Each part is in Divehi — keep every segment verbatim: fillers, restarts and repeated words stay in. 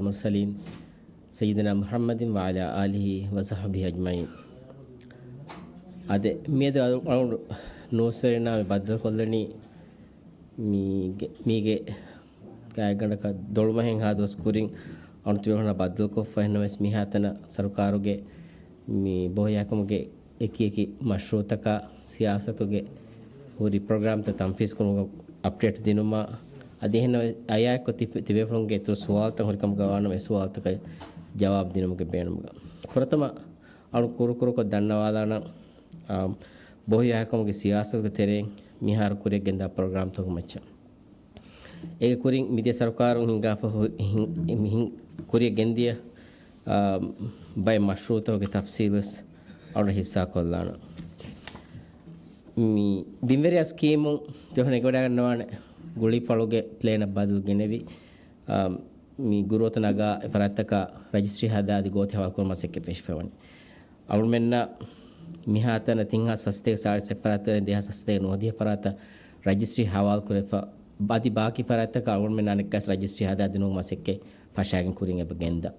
މުރްސަލީން ސައްޔިދުނާ މުޙައްމަދިން ވަޢަލާ އާލިހި ވަޞަޙްބިހި އަޖްމަޢީން. އާދެ، މިއަދު އަޅު-، އަޅުގަނޑު ނޫސްވެރިންނާ މި ބައްދަލުކޮށްލަނީ މީގެ، މީގެ ގާތްގަނޑަކަށް ދޮޅުމަހެއް ހާ ދުވަސް ކުރިން އަޅުގަނޑު ތިބޭފުޅުންނާ ބައްދަލުކޮށްފަ. އެހެންނަމަވެސް މިހާތަނަށް ސަރުކާރުގެ މި ބޮހިޔާކަމުގެ އެކި އެކި މަޝްރޫޢުތަކާ ސިޔާސަތުގެ ހުރި ޕްރޮގްރާމްތައް ތަންފީޒް ކުރުމުގެ އަޕްޑޭޓް ދިނުމާ، އަދި އެހެން އަޔާއެއްކޮށް ތި-، ތިބޭފުޅުންގެ އިތުރު ސުވާލުތައް ހުރިކަމުގަ ވާނަމަ، އެ ސުވާލުތަކަށް ޖަވާބު ދިނުމުގެ ބޭނުމުގަ. ފުރަތަމަ އަޅު ކުރުކުރުކޮށް ދަންނަވާލާނަން، އާ، ބޮހިޔާކަމުގެ ސިޔާސަތުގެ ތެރެއިން މިހާރު ކުރިޔަށްގެންދާ ޕްރޮގްރާމްތަކުގެ މައްޗަށް. އޭގެ ކުރިން މިދިޔަ ސަރުކާރުން ހިންގާފަ ހު-، ހިން-، ހިން-، ކުރިޔަށް ގެންދިޔަ، އާ، ބައެއް މަޝްރޫޢުތަކުގެ ތަފްސީލުވެސް އަޅުގަނޑު ހިއްސާކޮށްލާނަން. މި ބިންވެރިޔާ ސްކީމުން ތިބޭފުޅުން އެނގިވަޑައިގަންނަވާނެ ގުޅިފަޅުގެ ޕްލޭނަށް ބަދަލު ގެނެވި، އާ، މި ގުރުއަތު ނަގާ އެ ފަރާތްތަކަށް ރަޖިސްޓްރީ ހަދާ އަދި ގޯތި ހަވާލުކުރުމަށް މަސައްކަތް ފެށިފަވަނީ. އަޅުމެންނަށް މިހާތަނަށް ތިން ހާސް ފަސްތޭކަ ސާޅީސް އެއް ފަރާތްތަކުގައި ދެހާސް ހަސަތޭކަ ނުވަދިހަ ފަރާތަށް ރަޖިސްޓްރީ ހަވާލުކުރެފަ، އަދި ބާކީ ފަރާތްތަކަށް އަޅުގަނޑުމެން އަނެއްކާސް ރަޖިސްޓްރީ ހަދާ ދިނުމުގެ މަސައްކަތް ފަށާގެން ކުރިން އެބަ ގެންދަ.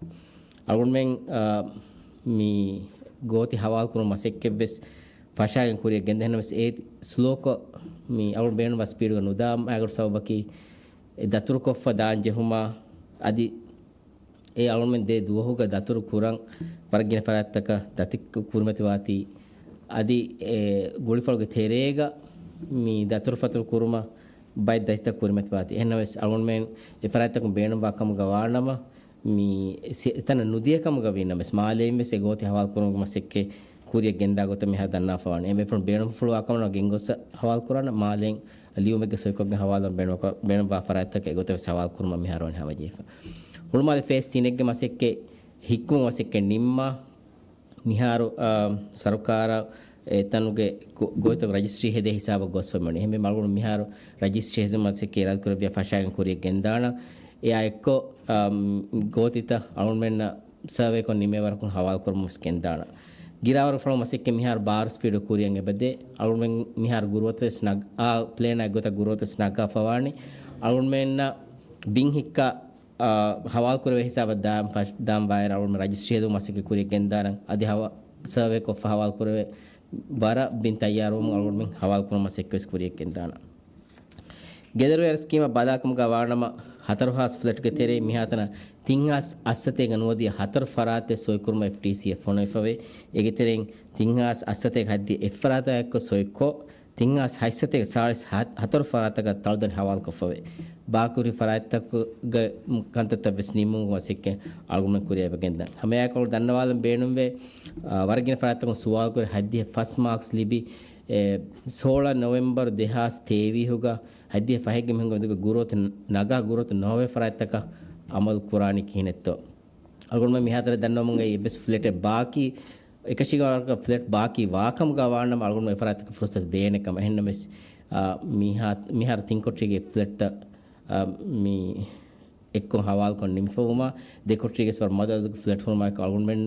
އަޅުގަނޑުމެން، އާ، މި ގޯތި ހަވާލުކުރުމުގެ މަސައްކަތްވެސް ފަށާގެން ކުރިޔަށް ގެންދަ. އެހެންނަމަވެސް އޭ ސްލޯކޮށް މި އަޅުގަނޑު ބޭނުންވާ ސްޕީޑުގަ ނުދާ މައިގަނޑު ސަބަބަކީ އެ ދަތުރުކޮށްފަ ދާން ޖެހުމާ އަދި އެ އަޅުމެން ދޭ ދުވަހުގަ ދަތުރު ކުރަން ވަރަށް ގިނަ ފަރާތްތަކަށް ދަތި ކުރިމަތިވާތީ، އަދި އެ ގުޅިފަޅުގެ ތެރޭގަ މި ދަތުރުފަތުރު ކުރުމަށް ބައެއް ދަތިތައް ކުރިމަތިވާތީ. އެހެންނަމަވެސް އަޅުމެން އެ ފަރާތްތަކުން ބޭނުންވާ ކަމުގަ ވާނަމަ، މި ސެ-، އެތަނަށް ނުދިޔަ ކަމުގަ ވީނަމަވެސް، މާލޭން ވެސް އެ ގޯތި ހަވާލު ކުރުމުގެ މަސައްކަތް ކުރިޔަށް ގެންދާ ގޮތަށް މިހާރު ދަންނާފަވާނެ. އެންމެ ފުރަތަމަ ބޭނުންފުޅުވާ ކަމަށް ގެންގޮސް ހަވާލު ކުރާނަ މާލޭން ލިޔުމެއްގެ ސޮއިކޮށްގެން ހަވާލު ބޭނުން-، ބޭނުންވާ ފަރާތްތަކަށް އެގޮތަށް ވެސް ހަވާލު ކުރުމަށް މިހާރު ވަނީ ހަމަޖެހިފަ. ހުޅުމާލެ ފޭސް ތިނެއްގެ މަސައްކަތް ހިއްކުމުގެ މަސައްކަތް ނިންމާ، މިހާރު، އާ، ސަރުކާރަށް އެތަނުގެ ގޮ-، ގޮތްތަކު ރަޖިސްޓްރީ ހެދޭ ހިސާބަށް ގޮސްފަ މިވަނީ. އެހެންވީމަ އަޅުގަނޑު މިހާރު ރަޖިސްޓްރީ ހެދުމަށް މަސައްކަތް އިރާދަކުރެއްވިޔާ ފަށާގެން ކުރިޔަށް ގެންދާނަން. އެއާ އެއްކޮށް، އާ، ގޯތިތައް އަޅުގަނޑުމެންނަށް ސަރވޭކޮށް ނިމޭވަރަކުން ހަވާލުކުރަމުން ވެސް ގެންދާނަން. ގިރާވަރު ފަޅު މަސައްކަތް މިހާރު ބާރު ސްޕީޑު ކުރިޔަށް އެބަދޭ. އަޅުގަނޑުމެން މިހާރު ގުރުއަތު ވެސް ނަގ-، އާ، ޕްލޭނާ އެއްގޮތަށް ގުރުއަތު ވެސް ނަގާފަވާނީ. އަޅުގަނޑުމެންނަށް ބިން ހިއްކާ، އާ، ހަވާލު ކުރެވޭ ހިސާބަށް ދާން ފަށް-، ދާން ވާއިރަށް އަޅުގަނޑުމެން ރަޖިސްޓްރީ ހެދުމުގެ މަސައްކަތް ކުރިޔަށް ގެންދާނަން. އަދި ހަވާ-، ސަރވޭކޮށްފަ ހަވާލު ކުރެވޭ ވަރަށް ބިން ތައްޔާރުވަމުން އަޅުގަނޑުމެން ހަވާލު ކުރުމަށް މަސައްކަތް ވެސް ކުރިޔަށް ގެންދާނަން. ގެދޮރުވެރި ސްކީމަށް ބަލާކަމުގަ ވާނަމަ، ހަތަރު ހާސް ފްލެޓްގެ ތެރެއިން މިހާތަނަށް ތިން ހާސް އަށްސަތޭކަ ނުވަދިހަ ހަތަރު ފަރާތެއް ސޮއިކުރުމަށް އެފްޓީސީއަށް ފޮނުވިފަވޭ. އޭގެ ތެރެއިން ތިން ހާސް އަށްސަތޭކަ ހަތްދިހަ އެއް ފަރާތާއެއްކޮށް ސޮއިކޮށް، ތިން ހާސް ހަތްސަތޭކަ ސާޅީސް ހަ-، ހަތަރު ފަރާތަކަށް ތަޅުދަނޑި ހަވާލުކޮށްފަވޭ. ބާކީ ހުރި ފަރާތްތަކުގެ ކަންތައްތައް ވެސް ނިންމުމުގެ މަސައްކަތް އަޅުގަނޑުމެން ކުރިޔަށް އެބަ ގެންދަން. ހަމައެއާއެކު އަޅުގަނޑު ދަންނަވާލަން ބޭނުންވޭ، އާ، ވަރަށް ގިނަ ފަރާތްތަކުން ސުވާލުކުރި ހަތްދިހަ ފަސް މާކްސް ލިބި، އެ، ސޯޅަ ނޮވެމްބަރު ދެހާސް ތޭވީހުގަ ހަތްދިހަ ފަހެއްގެ މިހެން ގޮތުގަ ގުރުއަތު ނަގާ ގުރުއަތު ނޯވޭ ފަރާތްތަކަށް އަމަލު ކުރާނީ ކިހިނެއްތޯ؟ އަޅުގަނޑުމެން މިހާތަނަށް ދަންނަވަމުން އެއީ އެއްވެސް ފްލެޓެއް ބާކީ، އެކަށީގެ ވަރަކަށް ފްލެޓް ބާކީ ވާކަމުގަ ވާނަމަ އަޅުގަނޑު އެ ފަރާތަކަށް ފުރުސަތު ދޭނެ ކަމަށް. އެހެންނަމަވެސް، އާ، މިހާ-، މިހާރު ތިން ކޮޓަރީގެ ފްލެޓްތައް، އާ، މި އެއްކޮށް ހަވާލުކޮށް ނިމިފަވުމާ، ދެ ކޮޓަރީގެ ވަރަށް މަދު އަދަދުގެ ފްލެޓް ހުރުމާއެކު އަޅުގަނޑުމެން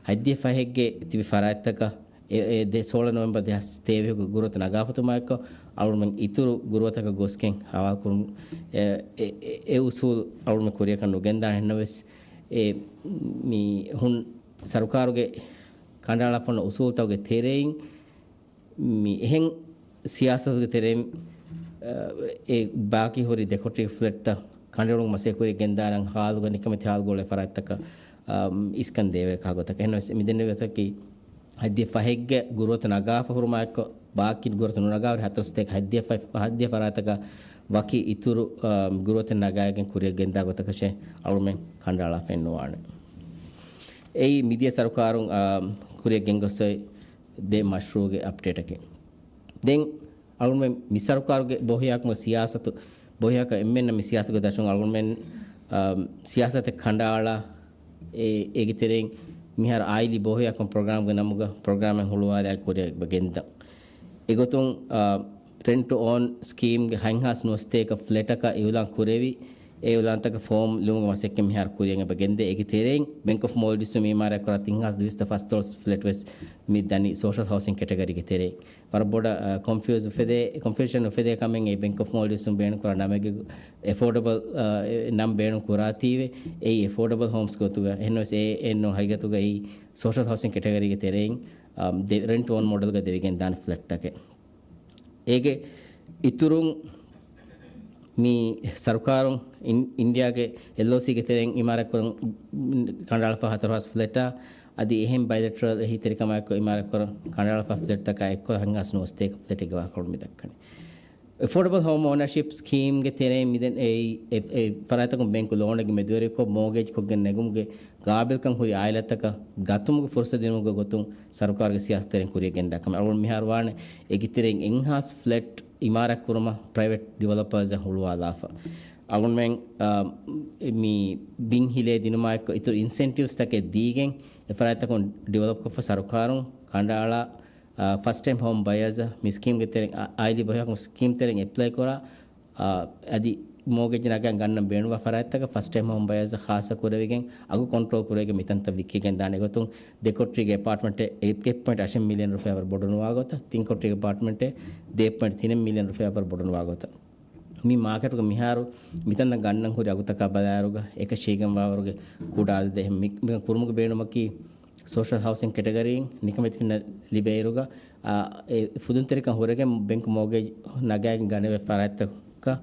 ހަތްދިހަ ފަހެއްގެ ތިބި ފަރާތްތަކަށް އެ، އެ ދެ ސޯޅަ ނޮވެމްބަރު ދެހާސް ތޭވީހުގެ ގުރުއަތު ނަގާފަތުމާއެކު، އަޅުގަނޑުމެން އިތުރު ގުރުއަތަކަށް ގޮސްގެން ހަވާލުކުރުން، އެ، އެ، އެ، އެ އުސޫލު އަޅުގަނޑުމެން ކުރިޔަކަށް ނުގެންދާނެ. އެހެންނަމަވެސް، އެ، މި ހުން ސަރުކާރުގެ ކަނޑައަޅާފަ އޮންނަ އުސޫލުތަކުގެ ތެރެއިން، މި އެހެން ސިޔާސަތުގެ ތެރެއިން، އަ، އެ ބާކީ ހުރި ދެ ކޮޓަރީ ފްލެޓްތައް ކަނޑައެޅުމުގެ މަސައްކަތް ކުރިޔަށް ގެންދާނަން ހާލުގަ ނިކަމެތި ހާލުގަ އުޅޭ ފަރާތްތަކަށް، އަ، އިސްކަން ދޭވޭ ކަހަލަ ގޮތަކަށް. އެހެންނަމަވެސް މިދެންނެވި ގޮތަކީ ހަތްދިހަ ފަހެއްގެ ގުރުއަތު ނަގާފަ ހުރުމާއެކު، ބާކީ ގުރުއަތު ނުނަގާ ހުރި ހަތަރު ސަތޭކަ ހަތްދިހަ ފަ-، ހަތްދިހަ ފަރާތަކަށް ވަކި އިތުރު، އަ، ގުރުއަތެއް ނަގާގެން ކުރިޔަށް ގެންދާ ގޮތަކަށެއް އަޅުމެން ކަނޑައަޅާފައެއް ނުވާނެ. އެއީ މިދިޔަ ސަރުކާރުން، އަ، ކުރިޔަށް ގެންގޮސް ދެ މަޝްރޫޢުގެ އަޕްޑޭޓަކީ. ދެން އަޅުގަނޑުމެން މި ސަރުކާރުގެ ބޮހިޔާކަމުގެ ސިޔާސަތު، ބޮހިޔާކަން އެންމެންނަށް މި ސިޔާސަތުގެ ދަށުން އަޅުގަނޑުމެން، އާ، ސިޔާސަތެއް ކަނޑައަޅާ، އެ، އޭގެ ތެރެއިން މިހާރު އާއިލީ ބޮހިޔާކަން ޕްރޮގްރާމްގެ ނަމުގަ ޕްރޮގްރާމެއް ހުޅުވާލާ ކުރިއަށް ގެންދަން. އެގޮތުން، އާ، ރެންޓް ޓު އޯން ސްކީމްގެ ހަތްހާސް ނުވަސަތޭކަ ފްލެޓަކަށް އިއުލާން ކުރެވި، އެ އިއުލާންތަކަށް ފޯމް ލިޔުމުގެ މަސައްކަތް މިހާރު ކުރިއަށް އެބަ ގެންދޭ. އޭގެ ތެރެއިން ބެންކް އޮފް މޯލްޑިވްސް މި އިމާރާތް ކުރާ ތިން ހާސް ދުވިސައްތަ ފަސްދޮޅަސް ފްލެޓް ވެސް މި ދަނީ ސޯޝަލް ހައުސިން ކެޓަގަރީގެ ތެރެއިން. ވަރަށް ބޮޑަށް، އަ، ކޮންފިއުސް އުފެދޭ، ކޮންފިއުޝަން އުފެދޭ ކަމެއް އެ ބެންކް އޮފް މޯލްޑިވްސް ބޭނުން ކުރާ ނަމެއްގެ އެފޯޑަބަލް، އަ، އެ ނަން ބޭނުން ކުރާތީވެ. އެއީ އެފޯޑަބަލް ހޯމްސް ގޮތުގަ. އެހެންވެސް އެ އެއްނު ހަގީގަތުގައި ސޯޝަލް ހައުސިން ކެޓަގަރީގެ ތެރެއިން، އަ، ދެ-، ރެންޓް އޯން މޮޑެލްގަ ދެވިގެން ދާނެ ފްލެޓްތަކެއް. އޭގެ އިތުރުން މި ސަރުކާރުން އިން-، އިންޑިއާގެ އެލްއޯސީގެ ތެރެއިން އިމާރާތްކުރަން ކަނޑައަޅާފަ ހަތަރު ހާސް ފްލެޓާ އަދި އެހެން ބައިލެޓްރަލް އެހީތެރިކަމާއެކު އިމާރާތްކުރަން ކަނޑައަޅާފަ ފްލެޓްތަކާ އެއްކޮށް ހަތް ހާސް ނުވަސަތޭކަ ފްލެޓެއްގެ ވާހަކަ މި ދައްކަނީ. އެފޯޑަބަލް ހޯމް އޯނަރޝިޕް ސްކީމްގެ ތެރެއިން މިދެން އެ، އެ ފަރާތްތަކުން ބެންކު ލޯނެއްގެ މެދުވެރިކޮށް މޯގޭޖް ކޮށްގެން ނެގުމުގެ ގާބިލްކަން ހުރި އާއިލާތަކަށް ގަތުމުގެ ފުރުސަތު ދިނުމުގެ ގޮތުން ސަރުކާރުގެ ސިޔާސަތު ތެރެއިން ކުރިއަށް ގެންދާ ކަމެއް. އަޅުގަނޑު މިހާރު ވާނެ އޭގެ ތެރެއިން އެއް ހާސް ފްލެޓް އިމާރާތް ކުރުމަށް ޕްރައިވެޓް ޑިވެލޮޕަރސް ހުޅުވާލާފަ. އަޅުގަނޑުމެން، އާ، މި ބިން ހިލޭ ދިނުމާއެކު އިތުރު އިންސެންޓިވްސް ތަކެއް ދީގެން އެ ފަރާތްތަކުން ޑިވެލޮޕް ކޮށްފަ ސަރުކާރުން ކަނޑައަޅާ، އާ، ފަސްޓް ޓައިމް ހޯމް ބަޔާޒަށް މި ސްކީމްގެ ތެރެއިން، އާ، އާއިލީ ބަހުގެ ސްކީމް ތެރެއިން އެޕްލައި ކުރާ، އާ، އަދި މޯގޭޖް ނަގައި ގަންނަން ބޭނުންވާ ފަރާތްތަކަށް ފަސްޓް ޓައިމް ހޯމް ބަޔާޒަށް ޚާއްސަ ކުރެވިގެން އަގު ކޮންޓްރޯލް ކުރެވިގެން މިތަންތައް ވިއްކިގެން ދާނެ ގޮތުން ދެ ކޮޓަރީގެ އެޕާޓްމަންޓެއް އެއް ޕޮއިންޓް އަށެއް މިލިއަން ރުފިޔާ ވަރަށް ބޮޑު ނުވާ ގޮތަށް، ތިން ކޮޓަރީގެ އެޕާޓްމަންޓެއް ދެ ޕޮއިންޓް ތިނެއް މިލިއަން ރުފިޔާ ވަރަށް ބޮޑު ނުވާ ގޮތަށް. މި މާކެޓުގަ މިހާރު މިތަންތަން ގަންނަން ހުރި އަގުތަކާ ބަލާއިރުގަ އެކަށީގެންވާވަރުގެ ކުޑަ އަދަދެއް މި، މިކަން ކުރުމުގެ ބޭނުމަކީ ސޯޝަލް ހައުސިން ކެޓަގަރީން ނިކަމެތި ފިންނަ ލިބޭއިރުގަ، އާ، އެ ފުދުންތެރިކަން ހުރެގެން ބެންކު މޯގޭޖް ނަގާގެން ގަނެވޭ ފަރާތްތަކަށް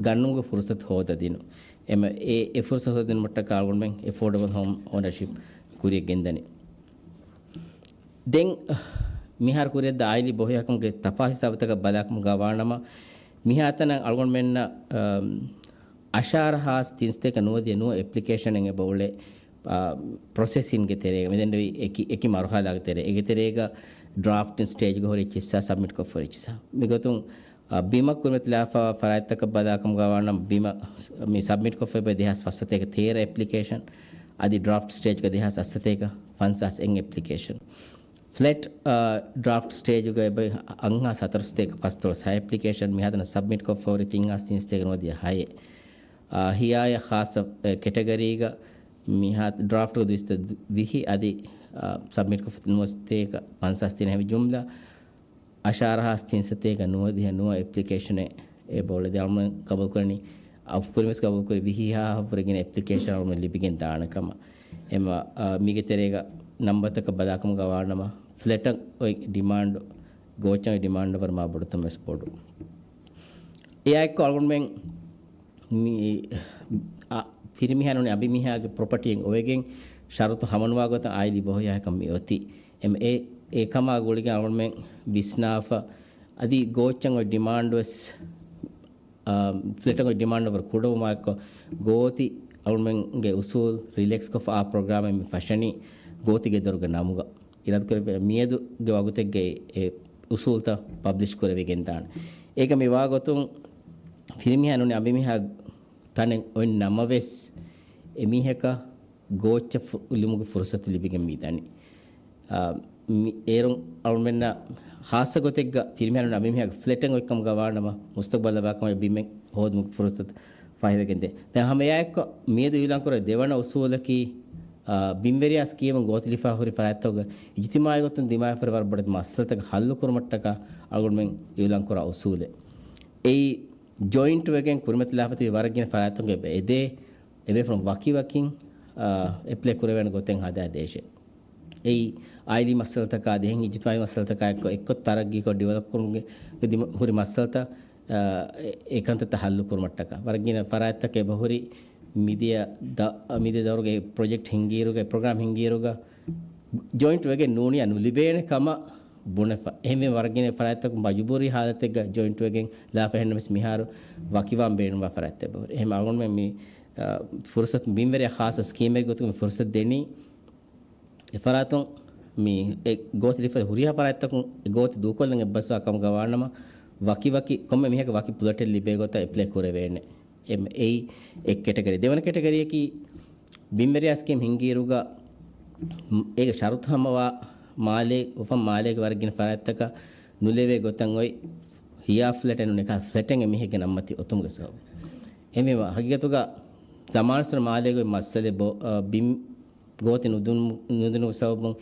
ގަންނުމުގެ ފުރުސަތު ހޯދަދިނުން. އެމަ، އެ، އެ ފުރުސަތު ހޯދަދިނުމަށްޓަކާ އަޅުގަނޑުމެން އެފޯޑަބަލް ހޯމް އޯނަރޝިޕް ކުރިއަށް ގެންދަނީ. ދެން މިހާރު ކުރިއަށްދާ އާއިލީ ބަހުގެ ތަފާތު ހިސާބުތަކަށް ބަލާކަމުގަ ވާނަމަ، މިހާތަނަށް އަޅުގަނޑުމެންނަށް، އަމް، އަށާރަ ހާސް ތިންސަތޭކަ ނުވަދިހަ ނުވަ އެޕްލިކޭޝަނެއް އެބަ އުޅޭ، އާ، ޕްރޮސެސިންގެ ތެރޭގަ. މިދެންނެވި އެކި، އެކި މަރުހަލާގެ ތެރޭ. އޭގެ ތެރޭގަ ޑްރާފްޓިން ސްޓޭޖްގަ ހުރި އެއްޗިއްސާ ސަބްމިޓް ކޮށްފަ ހުރި އެއްޗިއްސާ. މިގޮތުން، އާ، ބިމަށް ކުރިމަތިލާފަ ފަރާތްތަކަށް ބަލާކަމުގަ ވާނަމަ، ބިމަށް މި ސަބްމިޓް ކޮށްފަ ދެހާސް ފަސްސަތޭކަ ތޭރަ އެޕްލިކޭޝަން، އަދި ޑްރާފްޓް ސްޓޭޖްގަ ދެހާސް އަށްސަތޭކަ ފަންސާސް އެއް އެޕްލިކޭޝަން. ފްލެޓް، އާ، ޑްރާފްޓް ސްޓޭޖުގަ އެބަ އަށް ހާސް ހަތަރުސަތޭކަ ފަސްދޮޅަސް ހަ އެޕްލިކޭޝަން މިހާތަނަށް ސަބްމިޓް ކޮށްފަ ހުރި ތިން ހާސް ތިންސަތޭކަ ނުވަދިހަ ހައެއް. އާ، ހިޔާޔަށް ޚާއްޞަ، އެ، ކެޓަގަރީގަ މިހާ ޑްރާފްޓްގަ ދުވިސައްތަ ވިހި އަދި، އާ، ސަބްމިޓް ކޮށްފަ ނުވަސަތޭކަ ފަންސާސް ތިނެއް ހެވި ޖުމްލަ އަށާރަ ހާސް ތިންސަތޭކަ ނުވަދިހަ ނުވަ އެޕްލިކޭޝަނެއް އެބަ އުޅެދި އަޅުމެން ގަބޫލުކުރަނީ. އަ، ކުރިންވެސް ގަބޫލުކުރި ވިހި ހާހަށްވުރެ ގިނަ އެޕްލިކޭޝަން އަޅުމެން ލިބިގެން ދާނެ ކަމަށް. އެމަ، އަ، މީގެ ތެރޭގަ ނަންބަރުތަކަށް ބަލާކަމުގަ ވާނަމަ، ފްލެޓަށް އޮތް ޑިމާންޑު، ގޯއްޗަށް އޮތް ޑިމާންޑަށް ވަރަށް މާ ބޮޑުތަން ވެސް ބޮޑު. އެއާއެއްކޮށް އަޅުގަނޑުމެން މި، އަ، ފިރިމީހާ ނޫނީ އަނބިމީހާގެ ޕްރޮޕަޓީއެއް އޮވެގެން ޝަރުތު ހަމަނުވާ ގޮތަށް އާއިލީ ބަހު ހިޔާކަށް މި އޮތީ. އެމަ، އެ، އެކަމާ ގުޅިގެން އަޅުގަނޑުމެން ވިސްނާފަ، އަދި ގޯއްޗަށް އޮތް ޑިމާންޑު ވެސް، އާ، ފްލެޓަށް އޮތް ޑިމާންޑު ވަރަށް ކުޑަވުމާއެކު، ގޯތި އަޅުމެންގެ އުސޫލް ރިލެކްސް ކޮށްފަ އާ ޕްރޮގްރާމެއް މި ފަށަނީ ގޯތި ގެދޮރުގެ ނަމުގަ. އިރާދަކުރެއްވި މިއަދުގެ ވަގުތެއްގައި އެ އުސޫލްތައް ޕަބްލިޝް ކުރެވިގެންދާނެ. އޭގަ މި ވާގޮތުން ފިރިމީހާ ނޫނީ އަނބިމީހާ ތަނެއް އޮތް ނަމަވެސް، އެމީހަކަށް ގޯއްޗަށް ފު-، ލިބުމުގެ ފުރުސަތު ލިބިގެން މިދަނީ. އާ، މި-، އޭރުން އަޅުމެންނަށް ޚާއްޞަ ގޮތެއްގަ ފިރިމީހާ ނޫނީ އަނބިމީހާގެ ފްލެޓެއް އޮތްކަމުގަ ވާނަމަ، މުސްތަގްބަލަށް ވާކަމަށް ބިމެއް ހޯދުމުގެ ފުރުސަތު ފަހިވެގެންދޭ. ދެން ހަމަ އެއާއެއްކޮށް މިއަދު އިއުލާން ކުރެވޭ ދެވަނަ އުސޫލަކީ، އާ، ބިންވެރިޔާ ސްކީމުން ގޯތި ލިބިފަ ހުރި ފަރާތްތަކުގަ އިޖްތިމާޢީ ގޮތުން ދިމާވެފަ ހުރި ވަރަށް ބޮޑެތި މައްސަލަތަކަށް ހައްލު ކުރުމަށްޓަކާ އަޅުގަނޑުމެން އިއުލާން ކުރާ އުސޫލެއް. އެއީ ޖޮއިންޓް ވެގެން ކުރިމަތިލާފަ ތިބި ވަރަށް ގިނަ ފަރާތްތަކުގަ އެބަ އެދޭ، އެބޭފުޅުން ވަކިވަކިން، އާ، އެޕްލައި ކުރެވޭނެ ގޮތެއް ހަދާ ދޭށޭ. އެއީ އާއިލީ މައްސަލަތަކާ އަދި އެހެން އިޖްތިމާޢީ މައްސަލަތަކާ އެއްކޮށް، އެއްކޮށް ތަރައްގީކޮށް ޑިވެލޮޕް ކުރުމުގެ ދިމަ-، ހުރި މައްސަލަތައް، އާ، އެ-، އެކަންތައްތައް ހައްލު ކުރުމަށްޓަކާ. ވަރަށް ގިނަ ފަރާތްތަކަށް އެބަހުރި މިދިޔަ ދަ-، މިދިޔަ ދައުރުގެ ޕްރޮޖެކްޓް ހިންގިއިރުގަ، ޕްރޮގްރާމް ހިންގިއިރުގަ، ޖޮއިންޓް ވެގެން ނޫނިއްޔާ ނުލިބޭނެ ކަމަށް ބުނެފަ. އެހެންވެ ވަރަށް ގިނަ ފަރާތްތަކުން މަޖުބޫރީ ހާލަތެއްގަ ޖޮއިންޓް ވެގެން ލާފަ އެހެންނަމަވެސް މިހާރު ވަކިވާން ބޭނުންވާ ފަރާތްތައް އެބަހުރި. އެހެން އަޅުގަނޑުމެން މި، އާ، ފުރުސަތު ބިންވެރިޔާ ޚާއްޞަ ސްކީމެއްގެ ގޮތުގަ މި ފުރުސަތު ދެނީ. އެ ފަރާތުން މި އެ ގޯތި ލިބިފަ ހުރިހާ ފަރާތްތަކުން އެ ގޯތި ދޫކޮށްލަން އެއްބަސްވާ ކަމުގަ ވާނަމަ ވަކިވަކި ކޮންމެ މީހަކަށް ވަކި ޕްލޮޓެއް ލިބޭ ގޮތަށް އެޕްލައި ކުރެވޭނެ. އެ-، އެއީ އެއް ކެޓަގަރީ. ދެވަނަ ކެޓަގަރީއަކީ ބިންވެރިޔާ ސްކީމް ހިންގިއިރުގަ، މް، އޭގެ ޝަރުތު ހަމަވާ މާލޭ، އުފަން މާލޭގެ ވަރަށް ގިނަ ފަރާތްތަކަށް ނުލެވޭ ގޮތަށް އޮތް ހިޔާ ފްލެޓެއް ނޫނީ ކާ ފްލެޓެއް އެމީހެއްގެ ނަންމަތި އޮތުމުގެ ސަބަބު. އެމީ ހަގީގަތުގަ ޒަމާންސުރ މާލޭގެ މައްސަލަ ބޮ-، އަ، ބިން ގޯތި ނުދުން-، ނުދުނު ސަބަބުން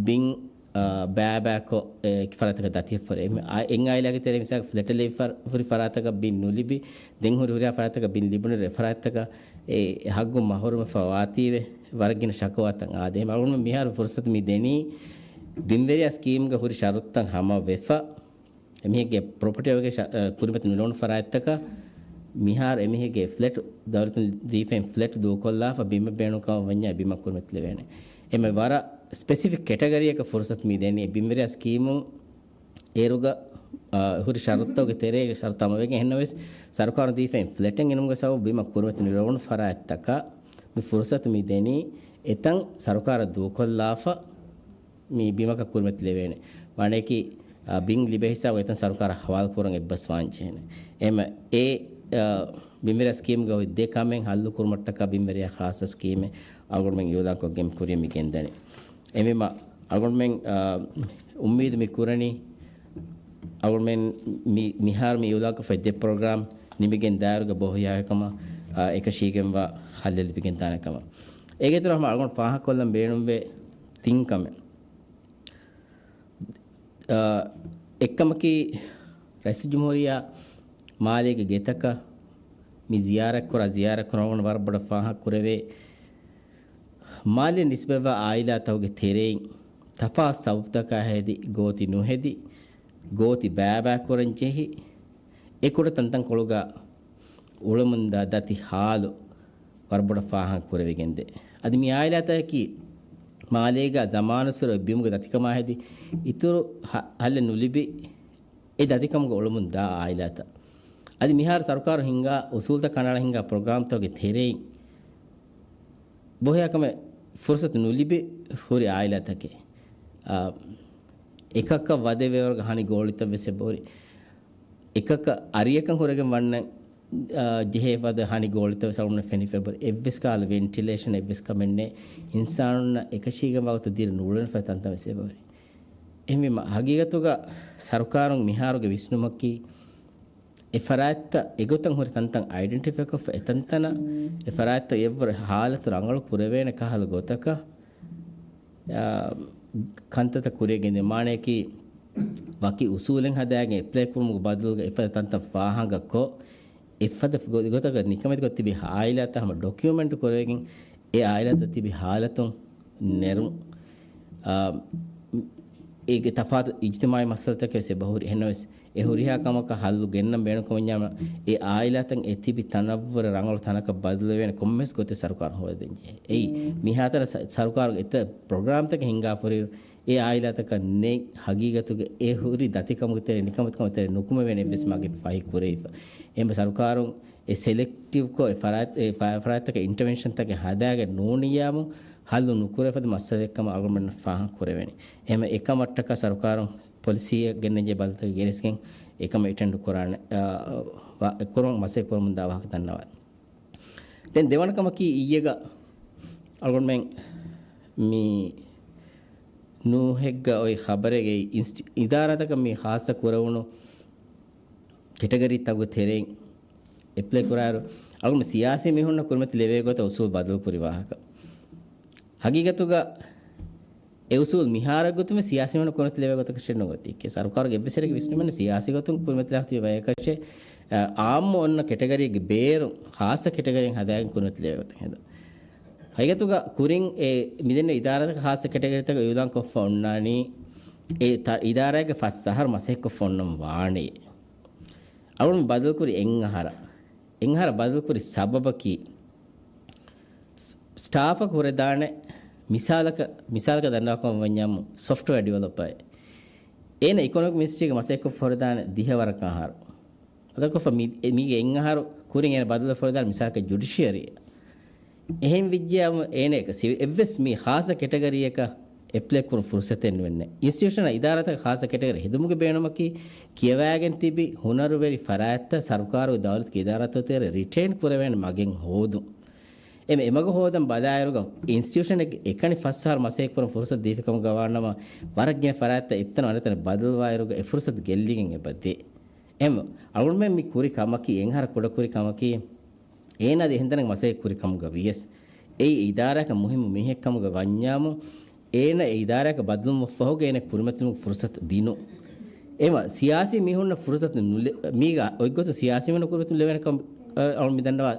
ބިން، އަ، ބައިބައިކޮށް، އެ، ފަރާތަކަށް ދަތިވެފަ ހުރި. އެ-، އާ، އެއް އާއިލާގެ ތެރޭ މިސާލަކަށް ފްލެޓެއް ލިބިފަ ހުރި ފަރާތަކަށް ބިން ނުލިބި، ދެން ހުރި ހުރިހާ ފަރާތަކަށް ބިން ލިބުނު ރޭ ފަރާތަކަށް އެ ހައްގު މަހުރުމެފަ ވާތީވެ، ވަރަށް ގިނަ ޝަކުވާތައް އާދޭ. އެހެން އަޅުގަނޑު މިހާރު ފުރުސަތު މި ދެނީ ބިންވެރިޔާ ސްކީމްގެ ހުރި ޝަރުތުތައް ހަމަވެފަ، އެމީހެއްގެ ޕްރޮޕަޓީ ވަގެ ޝަ-، އަ، ކުރިމަތި ނުލޯނު ފަރާތްތަކަށް މިހާރު އެމީހެއްގެ ފްލެޓް، ދައުލަތުން ދީފައިން ފްލެޓް ދޫކޮށްލާފަ ބިމެއް ބޭނުންކަމަށް ވަންޏާ ބިމަށް ކުރިމަތި ލެވޭނެ. އެމެ ވަރަށް ސްޕެސިފިކް ކެޓަގަރީއަކަށް ފުރުސަތު މި ދެނީ. ބިންވެރިޔާ ސްކީމު އޭރުގަ، އާ، ހުރި ޝަރުތުތަކުގެ ތެރޭގެ ޝަރުތު ހަމަވެގެން އެހެންނަވެސް، ސަރުކާރުން ދީފައިން ފްލެޓެއް ގެނުމުގެ ސަބަބު ބިމަށް ކުރިމަތި ނުލެވުނު ފަރާތްތަކަށް މި ފުރުސަތު މި ދެނީ. އެތަން ސަރުކާރަށް ދޫކޮށްލާފަ މި ބިމަކަށް ކުރިމަތި ލެވޭނެ. މާނަޔަކީ، އާ، ބިން ލިބޭ ހިސާބު އެތަން ސަރުކާރަށް ހަވާލު ކުރަން އެއްބަސް ވާންޖެހޭނެ. އެމަ އެ، އާ، ބިންވެރިޔާ ސްކީމްގަ އޮތް ދެ ކަމެއް ހައްލު ކުރުމަށްޓަކާ ބިންވެރިޔާ ޚާއްޞަ ސްކީމެއް އަޅުގަނޑުމެން އިއުލާންކޮށްގެން ކުރިޔަށް މި ގެންދަނީ. އެމީމަ އަޅުގަނޑުމެން، އާ، އުއްމީދު މި ކުރަނީ، އަޅުގަނޑުމެން މި-، މިހާރު މި އިއުލާންކޮށްފައި ދެ ޕްރޮގްރާމް ނިމިގެން ދާއިރުގަ ބޯހިޔާކަމަށް، އާ، އެކަށީގެންވާ ހައްލެއް ލިބިގެން ދާނެ ކަމަށް. އޭގެ އިތުރަށް ހަމަ އަޅުގަނޑު ފާހަގަކޮށްލަން ބޭނުންވޭ ތިން ކަމެއް. އާ، އެއްކަމަކީ، ރައީސުލްޖުމްހޫރިއްޔާ މާލޭގެ ގެތަކަށް މި ޒިޔާރަތްކުރާ، ޒިޔާރަތްކުރަމުން ވަރަށް ބޮޑަށް ފާހަގަކުރެވޭ، މާލެ ނިސްބަތްވާ އާއިލާތަކުގެ ތެރެއިން ތަފާތު ސަބަބުތަކާ ހެދި، ގޯތި ނުހެދި، ގޯތި ބައިބައިކުރަން ޖެހި، އެ ކުޑަ ތަންތަންކޮޅުގަ އުޅެމުންދާ ދަތި ހާލު ވަރަށް ބޮޑަށް ފާހަގަ ކުރެވިގެންދޭ. އަދި މި އާއިލާތަކަކީ މާލޭގަ ޒަމާނުއްސުރެ ބިމުގެ ދަތިކަމާ ހެދި، އިތުރު ހަ-، ހައްލެއް ނުލިބި، އެ ދަތިކަމުގަ އުޅެމުން ދާ އާއިލާތައް. އަދި މިހާރު ސަރުކާރު ހިންގާ އުސޫލުތައް ކަނޑައަޅާ ހިންގާ ޕްރޮގްރާމްތަކުގެ ތެރެއިން ބޯހިޔާކަމެއް ފުރުސަތު ނުލިބި ހުރި އާއިލާތަކެއް. އާ، އެކަކަށް ވަދެވޭވަރުގަ ހަނި ގޯޅިތައް ވެސް އެބަހުރި. އެކަކަށް އަރިއަކަށް ހުރެގެން ވަންނަން، އާ، ޖެހޭ ފަދަ ހަނި ގޯޅިތައް ވެސް އަޅުގަނޑު ފެނިފަ އެބަހުރި. އެއްވެސް ކަހަލަ ވެންޓިލޭޝަން އެއްވެސް ކަމެއް ނެތް. އިންސާނުންނަށް އެކަށީގެންވާ ގޮތަށް ދިރި ނޫޅެން ފަދަ ތަންތަން ވެސް އެބަހުރި. އެހެންވީމަ، ހަގީގަތުގަ ސަރުކާރުން މިހާރުގެ ވިސްނުމަކީ، އެ ފަރާތްތައް އެގޮތަށް ހުރި ތަންތަން އައިޑެންޓިފައިކޮށްފަ އެތަންތަނަށް އެ ފަރާތްތައް އެއްވަރު ހާލަތު ރަނގަޅު ކުރެވޭނެ ކަހަލަ ގޮތަކަށް، އާ، ކަންތައްތައް ކުރިޔަށް ގެންދިޔަ. މާނަޔަކީ ވަކި އުސޫލެއް ހަދާގެން އެޕްލައި ކުރުމުގެ ބަދަލުގަ އެފަދަ ތަންތަން ފާހަގަކޮށް، އެފަދަ ގޮ-، ގޮތަކަށް ނިކަމެތިކޮށް ތިބި އާއިލާތައް ހަމަ ޑޮކިއުމެންޓް ކުރެވިގެން އެ އާއިލާތައް ތިބި ހާލަތުން ނެރުން. އާ، އޭގެ ތަފާތު އިޖްތިމާޢީ މައްސަލަތަކެއް ވެސް އެބަހުރި. އެހެންނަވެސް، އެ ހުރިހާ ކަމަކަށް ހައްލު ގެންނަން ބޭނުންކަމަށް ވަންޏާ، އެ އާއިލާތައް އެ ތިބި ތަނަށްވުރެ ރަނގަޅު ތަނަކަށް ބަދަލުވޭނެ ކޮންމެސް ގޮތެއް ސަރުކާރުން ހޯދަން ޖެހޭ. އެއީ، މިހާތަނަށް ސަ-، ސަރުކާރުގެ އެތައް ޕްރޮގްރާމްތަކެއް ހިންގާފަ ހުރިއިރު، އެ އާއިލާތަކަށް ނެތް ހަގީގަތުގެ އެ ހުރި ދަތިކަމުގެ ތެރެ، ނިކަމެތިކަމުގެ ތެރެ ނުކުމެވޭނެ އެއްވެސް މަގެއް ފަހި ކުރެވިފަ. އެހެން ސަރުކާރުން އެ ސެލެކްޓިވްކޮށް، އެ ފަރާތް، އެ ފަ-، ފަރާތްތަކަށް އިންޓަވެންޝަންތަކެއް ހަދާގެން ނޫނިއްޔާމު، ހައްލު ނުކުރެވޭ ފަދަ މައްސަލައެއްކަމަށް އަޅުގަނޑުމެންނަށް ފާހަގަ ކުރެވޭނެ. އެހެން އެކަމަށްޓަކާ ސަރުކާރުން ޕޮލިސީއެއް ގެންނަންޖެހޭ ބަދަލުތަކެއް ގެނެސްގެން އެކަމަށް އެޓެންޑް ކުރާނެ، އާ، ވާ-، ކުރުމަށް މަސައްކަތް ކުރަމުންދާ ވާހަކަ ދަންނަވާ. ދެން ދެވަނަ ކަމަކީ އިއްޔެގަ އަޅުގަނޑުމެން މި ނޫހެއްގަ އޮތް ޚަބަރެއްގައި އިންސްޓި-، އިދާރާތަކަށް މި ޚާއްޞަ ކުރެވުނު ކެޓަގަރީތަކުގެ ތެރެއިން އެޕްލައި ކުރާއިރު، އަޅުގަނޑު ސިޔާސީ މީހުންނަށް ކުރިމަތި ލެވޭ ގޮތަށް އުސޫލް ބަދަލުކުރި ވާހަކަ. ހަގީގަތުގަ އެ އުސޫލް މިހާރަށް ގޮތުން ސިޔާސީ މީހުންނަށް ކުރިމަތި ލެވޭ ގޮތަކަށެއް ނުގޮތީ. ސަރުކާރުގެ އެއްވެސް އެއްޗެއްގެ ވިސްނުމެއް ސިޔާސީ ގޮތުން ކުރިމަތިލާފަ ތިބި ބަޔަކަށެއް، އާ، އާއްމު އޮންނަ ކެޓަގަރީގެ ބޭރު ޚާއްޞަ ކެޓަގަރީއެއް ހަދާގެން ކުރިމަތި ލެވޭ ގޮތަށް ހެދުން. ހަގީގަތުގަ ކުރިން އެ މިދެންނެވި އިދާރާތަކަށް ޚާއްޞަ ކެޓަގަރީތަކަށް އިއުލާން ކޮށްފަ އޮންނާނީ، އެ ތަ-، އިދާރާއެއްގެ ފަސް އަހަރު މަސައްކަތްކޮށްފަ އޮންނަން ވާނެޔޭ. އަޅުން ބަދަލުކުރި އެއް އަހަރަށް. އެއް އަހަރަށް ބަދަލުކުރި ސަބަބަކީ، ސް-، ސްޓާފަކު ހުރެދާނެ މިސާލަކަށް، މިސާލަކަށް ދަންނަވާކަމަށް ވަންޏާމު ސޮފްޓްވެއާ ޑިވެލޮޕަރ. އޭނަ އިކޮނޮމިކް މިނިސްޓްރީގެ މަސައްކަތްކޮށްފަ ހުރެދާނެ ދިހަ ވަރަކަށް އަހަރު. ބަދަލުކޮށްފަ މި-، މީގެ އެއް އަހަރު ކުރިން އޭނަ ބަދަލު ފޮރުދާނެ މިސާލަކަށް ޖުޑިޝިއަރީ. އެހެން ވިއްޖެޔާމު އޭނަ އެކަ ސި-، އެއްވެސް މި ޚާއްޞަ ކެޓަގަރީއަކަށް އެޕްލައި ކުރުން ފުރުސަތެއް ނުވެންނެ. އިންސްޓިޓިއުޝަނާ އިދާރާތަކަށް ޚާއްޞަ ކެޓަގަރީ ހެދުމުގެ ބޭނުމަކީ، ކިޔަވާގެން ތިބި ހުނަރުވެރި ފަރާތްތައް ސަރުކާރުގެ ދައުލަތުގެ އިދާރާތައް ތެރޭ ރިޓެއިން ކުރެވޭނެ މަގެއް ހޯދުން. އެމެ އެމަގު ހޯދަން ބަލާއިރުގަ އިންސްޓިޓިއުޝަނެއްގެ އެކަނި ފަސް އަހަރު މަސައްކަތް ކުރަން ފުރުސަތު ދީފި ކަމުގަ ވާނަމަ، ވަރަށް ގިނަ ފަރާތްތައް އެއްތަނުން އަނެއްތަނަށް ބަދަލުވާއިރުގަ އެ ފުރުސަތު ގެއްލިގެން އެބަ ދޭ. އެމް އަޅުގަނޑުމެން މި ކުރި ކަމަކީ، އެންހަރަ ކުޑަކުރި ކަމަކީ، އޭނާ އަދި އެހެން ތަނެއް މަސައްކަތް ކުރި ކަމުގަ ވިޔަސް، އެއީ އެ އިދާރާއަކަށް މުހިއްމު މީހެއް ކަމުގަ ވަންޏާމު، އޭނަ އެ އިދާރާއަކަށް ބަދަލުވުމަށް ފަހުގަ އޭނަ ކުރިމަތިލުމުގެ ފުރުސަތު ދިނުން. އެމަ ސިޔާސީ މީހުންނަށް ފުރުސަތު ނުލެ-، މީގަ އޮތްގޮތުން ސިޔާސީ މީހުންނަށް ކުރިމަތިލުން ލެވޭނެ ކަމަށް އަޅު މި ދަންނަވާ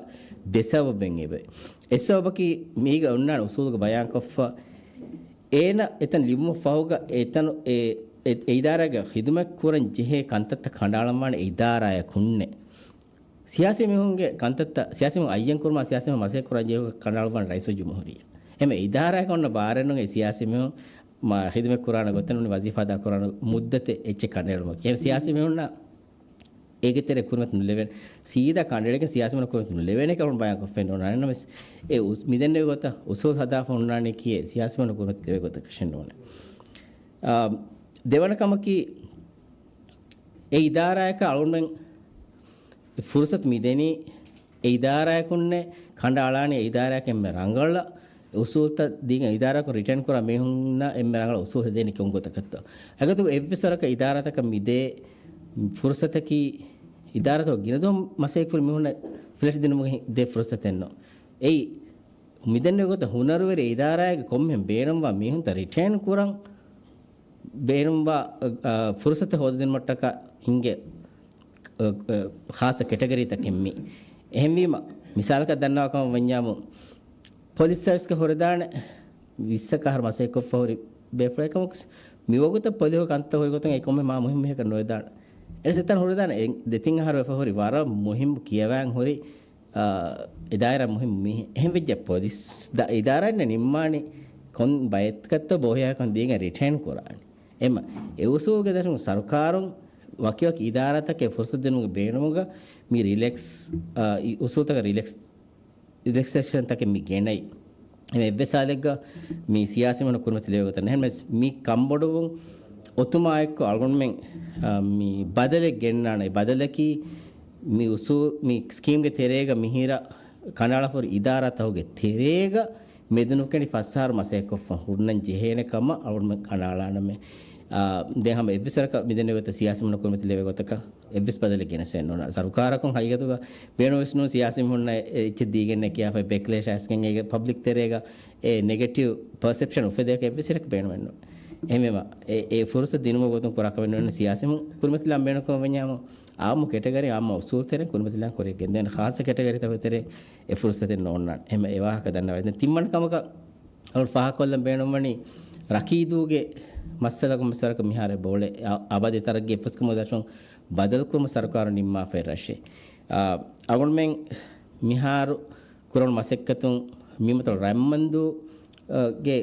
ދެ ސަބަބެއް އެބަ. އެއް ސަބަބަކީ މީގަ އޮންނާނެ އުސޫލުގަ ބަޔާންކޮށްފަ، އޭނަ އެތަން ލިބުމަށް ފަހުގަ އެތަނު އެ، އެ، އެ އިދާރާގަ ޚިދުމަތް ކުރަން ޖެހޭ ކަންތައްތައް ކަނޑައަޅަންވާނެ އެ އިދާރާއަކުންނޭ. ސިޔާސީ މީހުންގެ ކަންތައްތައް، ސިޔާސީ މީހުން އައްޔަން ކުރުމާ، ސިޔާސީ މީހުން މަސައްކަތް ކުރަން ޖެހޭ ކަނޑައަޅުއްވާނެ ރައީސުލްޖުމްހޫރިއްޔާ. އެމެ އިދާރާއަކަށް އޮންނަ ބާރެއް ނޫން އެ ސިޔާސީ މީހުން މާ ޚިދުމަތް ކުރާނެ ގޮތެއް ނޫނީ ވަޒީފާ އަދާ ކުރާނެ މުއްދަތެއް އެއްޗެއް ކަނޑައެޅުމަކީ. އެހެން ސިޔާސީ މީހުންނަށް އޭގެ ތެރޭ ކުރިމަތި ނުލެވޭނެ. ސީދާ ކަނޑައެޅިގެން ސިޔާސީ މީހުން ކުރިމަތި ނުލެވޭނެ ކަމަށް ބަޔާންކޮށްފައި ނޯންނާނެ. ނަމަވެސް އެ އުސް-، މިދެންނެވި ގޮތަށް އުސޫލު ހަދާފަ ހުންނާނީ ކިއެއް ސިޔާސީ މީހުން ކުރިމަތި ލެވޭ ގޮތަކަށެއް ނޫނޭ. އާ، ދެވަނަ ކަމަކީ، އެ އިދާރާއަކަށް އަޅުގަނޑުމެން ފުރުސަތު މިދެނީ، އެ އިދާރާއަކުންނޭ ކަނޑައަޅާނީ، އެ އިދާރާއަކަށް އެންމެ ރަނގަޅަށް އުސޫލުތައް ދީގެން، އިދާރާއަކުން ރިޓައިން ކުރާ މީހުންނަށް އެންމެ ރަނގަޅަށް އުސޫލު ހެދޭނީ ކޮން ގޮތަކަށްތޯ. އެގޮތުގަ އެއްވެސް ވަރަކަށް އިދާރާތަކަށް މިދޭ ފުރުސަތަކީ، އިދާރާތަކުގަ ގިނަ ދުވަހު މަސައްކަތް ކުރި މީހުންނަށް ފްލެޓް ދިނުމުގެ ދޭ ފުރުސަތެއް ނޫން. އެއީ މިދެންނެވި ގޮތަށް ހުނަރުވެރި އިދާރާއެއްގެ ކޮންމެހެން ބޭނުންވާ މީހުންތައް ރިޓައިން ކުރަން ބޭނުންވާ، އަ، ފުރުސަތެއް ހޯދަދިނުމަށްޓަކާ ހިންގޭ، އަ، އަ، ޚާއްޞަ ކެޓަގަރީތަކެއް މީ. އެހެންވީމަ، މިސާލަކަށް ދަންނަވާ ކަމަށް ވަންޏާމު، ޕޮލިސް ސަރވިސްގަ ހުރެދާނެ ވިއްސަކަށް އަހަރު މަސައްކަތްކޮށްފަ ހުރި ބޭފުޅެއް ކަމަކު، މިވަގުތަށް ޕޮލިސް ކަންތައް ހުރި ގޮތުން އެ ކޮންމެ މާ މުހިންމު މީހަކަށް ނުވެދާނެ. އެ ސެތަން ހުރެދާނެ އެ ދެތިން އަހަރު ވެފަ ހުރި ވަރަށް މުހިންމު ކިޔަވާން ހުރި އާ، އެ ދާއިރާ މުހިންމު މީހެއް. އެހެން ވެއްޖެ ޕޮލިސް ދަ-، އިދާރާއިން ނިންމާނީ ކޮން ބައެއްކައްތޯ ބޯހިޔާކަން ދީގެން ރިޓައިން ކުރާނީ. އެމަ، އެ އުސޫލުގެ ދަށުން ސަރުކާރުން ވަކިވަކި އިދާރާތަކެއް ފުރުސަތު ދިނުމުގެ ބޭނުމުގަ މި ރިލެކްސް، އާ، އި-، އުސޫލުތަކަށް ރިލެކްސް، ރިލެކްސޭޝަންތަކެއް މި ގެނައި. އެމަ އެއްވެސް ހާލެއްގަ މި ސިޔާސީ މީހުން ކުރިމަތި ލެވޭ ގޮތަށް ނެހެން ވެސް މި ކަންބޮޑުވުން އޮތުމާ އެއްކޮށް އަޅުގަނޑުމެން، އާ، މި ބަދަލެއް ގެންނާނެ. ބަދަލަކީ މި އުސޫ-، މި ސްކީމްގެ ތެރޭގަ މިހިރަ ކަނޑައަޅާފަ ހުރި އިދާރާތަކުގެ ތެރޭގަ މެދުނުކެނޑި ފަސް އަހަރު މަސައްކަތްކޮށްފަ ހުންނަން ޖެހޭނެ ކަމަށް އަޅުގަނޑުމެން ކަނޑައަޅާނަމޭ. އާ، ދެން ހަމަ އެއްވެސް ވަރަކަށް މިދެންނެވި ގޮތަށް ސިޔާސީ މީހުން ކުރިމަތި ލެވޭ ގޮތަކަށް އެއްވެސް ބަދަލެއް ގެނެސް ނޫން. ސަރުކާރަކުން ހަގީގަތުގަ ބޭނުންވެސް ނޫން ސިޔާސީ މީހުންނަށް އެ އެއްޗެއް ދީގެންނޭ ކިޔާފަ ބެކްލޭޝް އައިސްގެން އޭގެ ޕަބްލިކް ތެރޭގަ އެ ނެގެޓިވް ޕަސެޕްޝަން އުފެދޭކަށް އެއްވެސް އިރަކު ބޭނުމެއްނު. އެހެންވީމަ، އެ، އެ ފުރުސަތު ދިނުމުގެ ގޮތުން ކުރާ ކަމެއް ނޫން ސިޔާސީ މީހުން ކުރިމަތިލާން ބޭނުންކަމަށް ވަންޏާމު، އާއްމު ކެޓަގަރީ އާއްމު އުސޫލު ތެރެއިން ކުރިމަތިލާން ކުރިއަށް ގެންދޭނެ ޚާއްޞަ ކެޓަގަރީތަކުގެ ތެރޭ އެ ފުރުސަތެއް ނޯންނާނެ. އެހެން އެ ވާހަކަ ދަންނަވައި. ދެން ތިންވަނަ ކަމަކަށް އަޅު ފާހަގަކޮށްލަން ބޭނުންވަނީ ރަކީދޫގެ މައްސަލަކުން މިސާލަކަށް މިހާރު ބޯޅެ އަ-، އަބަދި ތަރައްގީ އެއްފުސްކަމުގެ ދަށުން ބަދަލުކުރުމަށް ސަރުކާރުން ނިންމާފައި ރަށެއް. އާ، އަޅުގަނޑުމެން މިހާރު ކުރަން މަސައްކަތުން މިމަތޮޅު ރަތްމަންދޫ، އަ، ގެ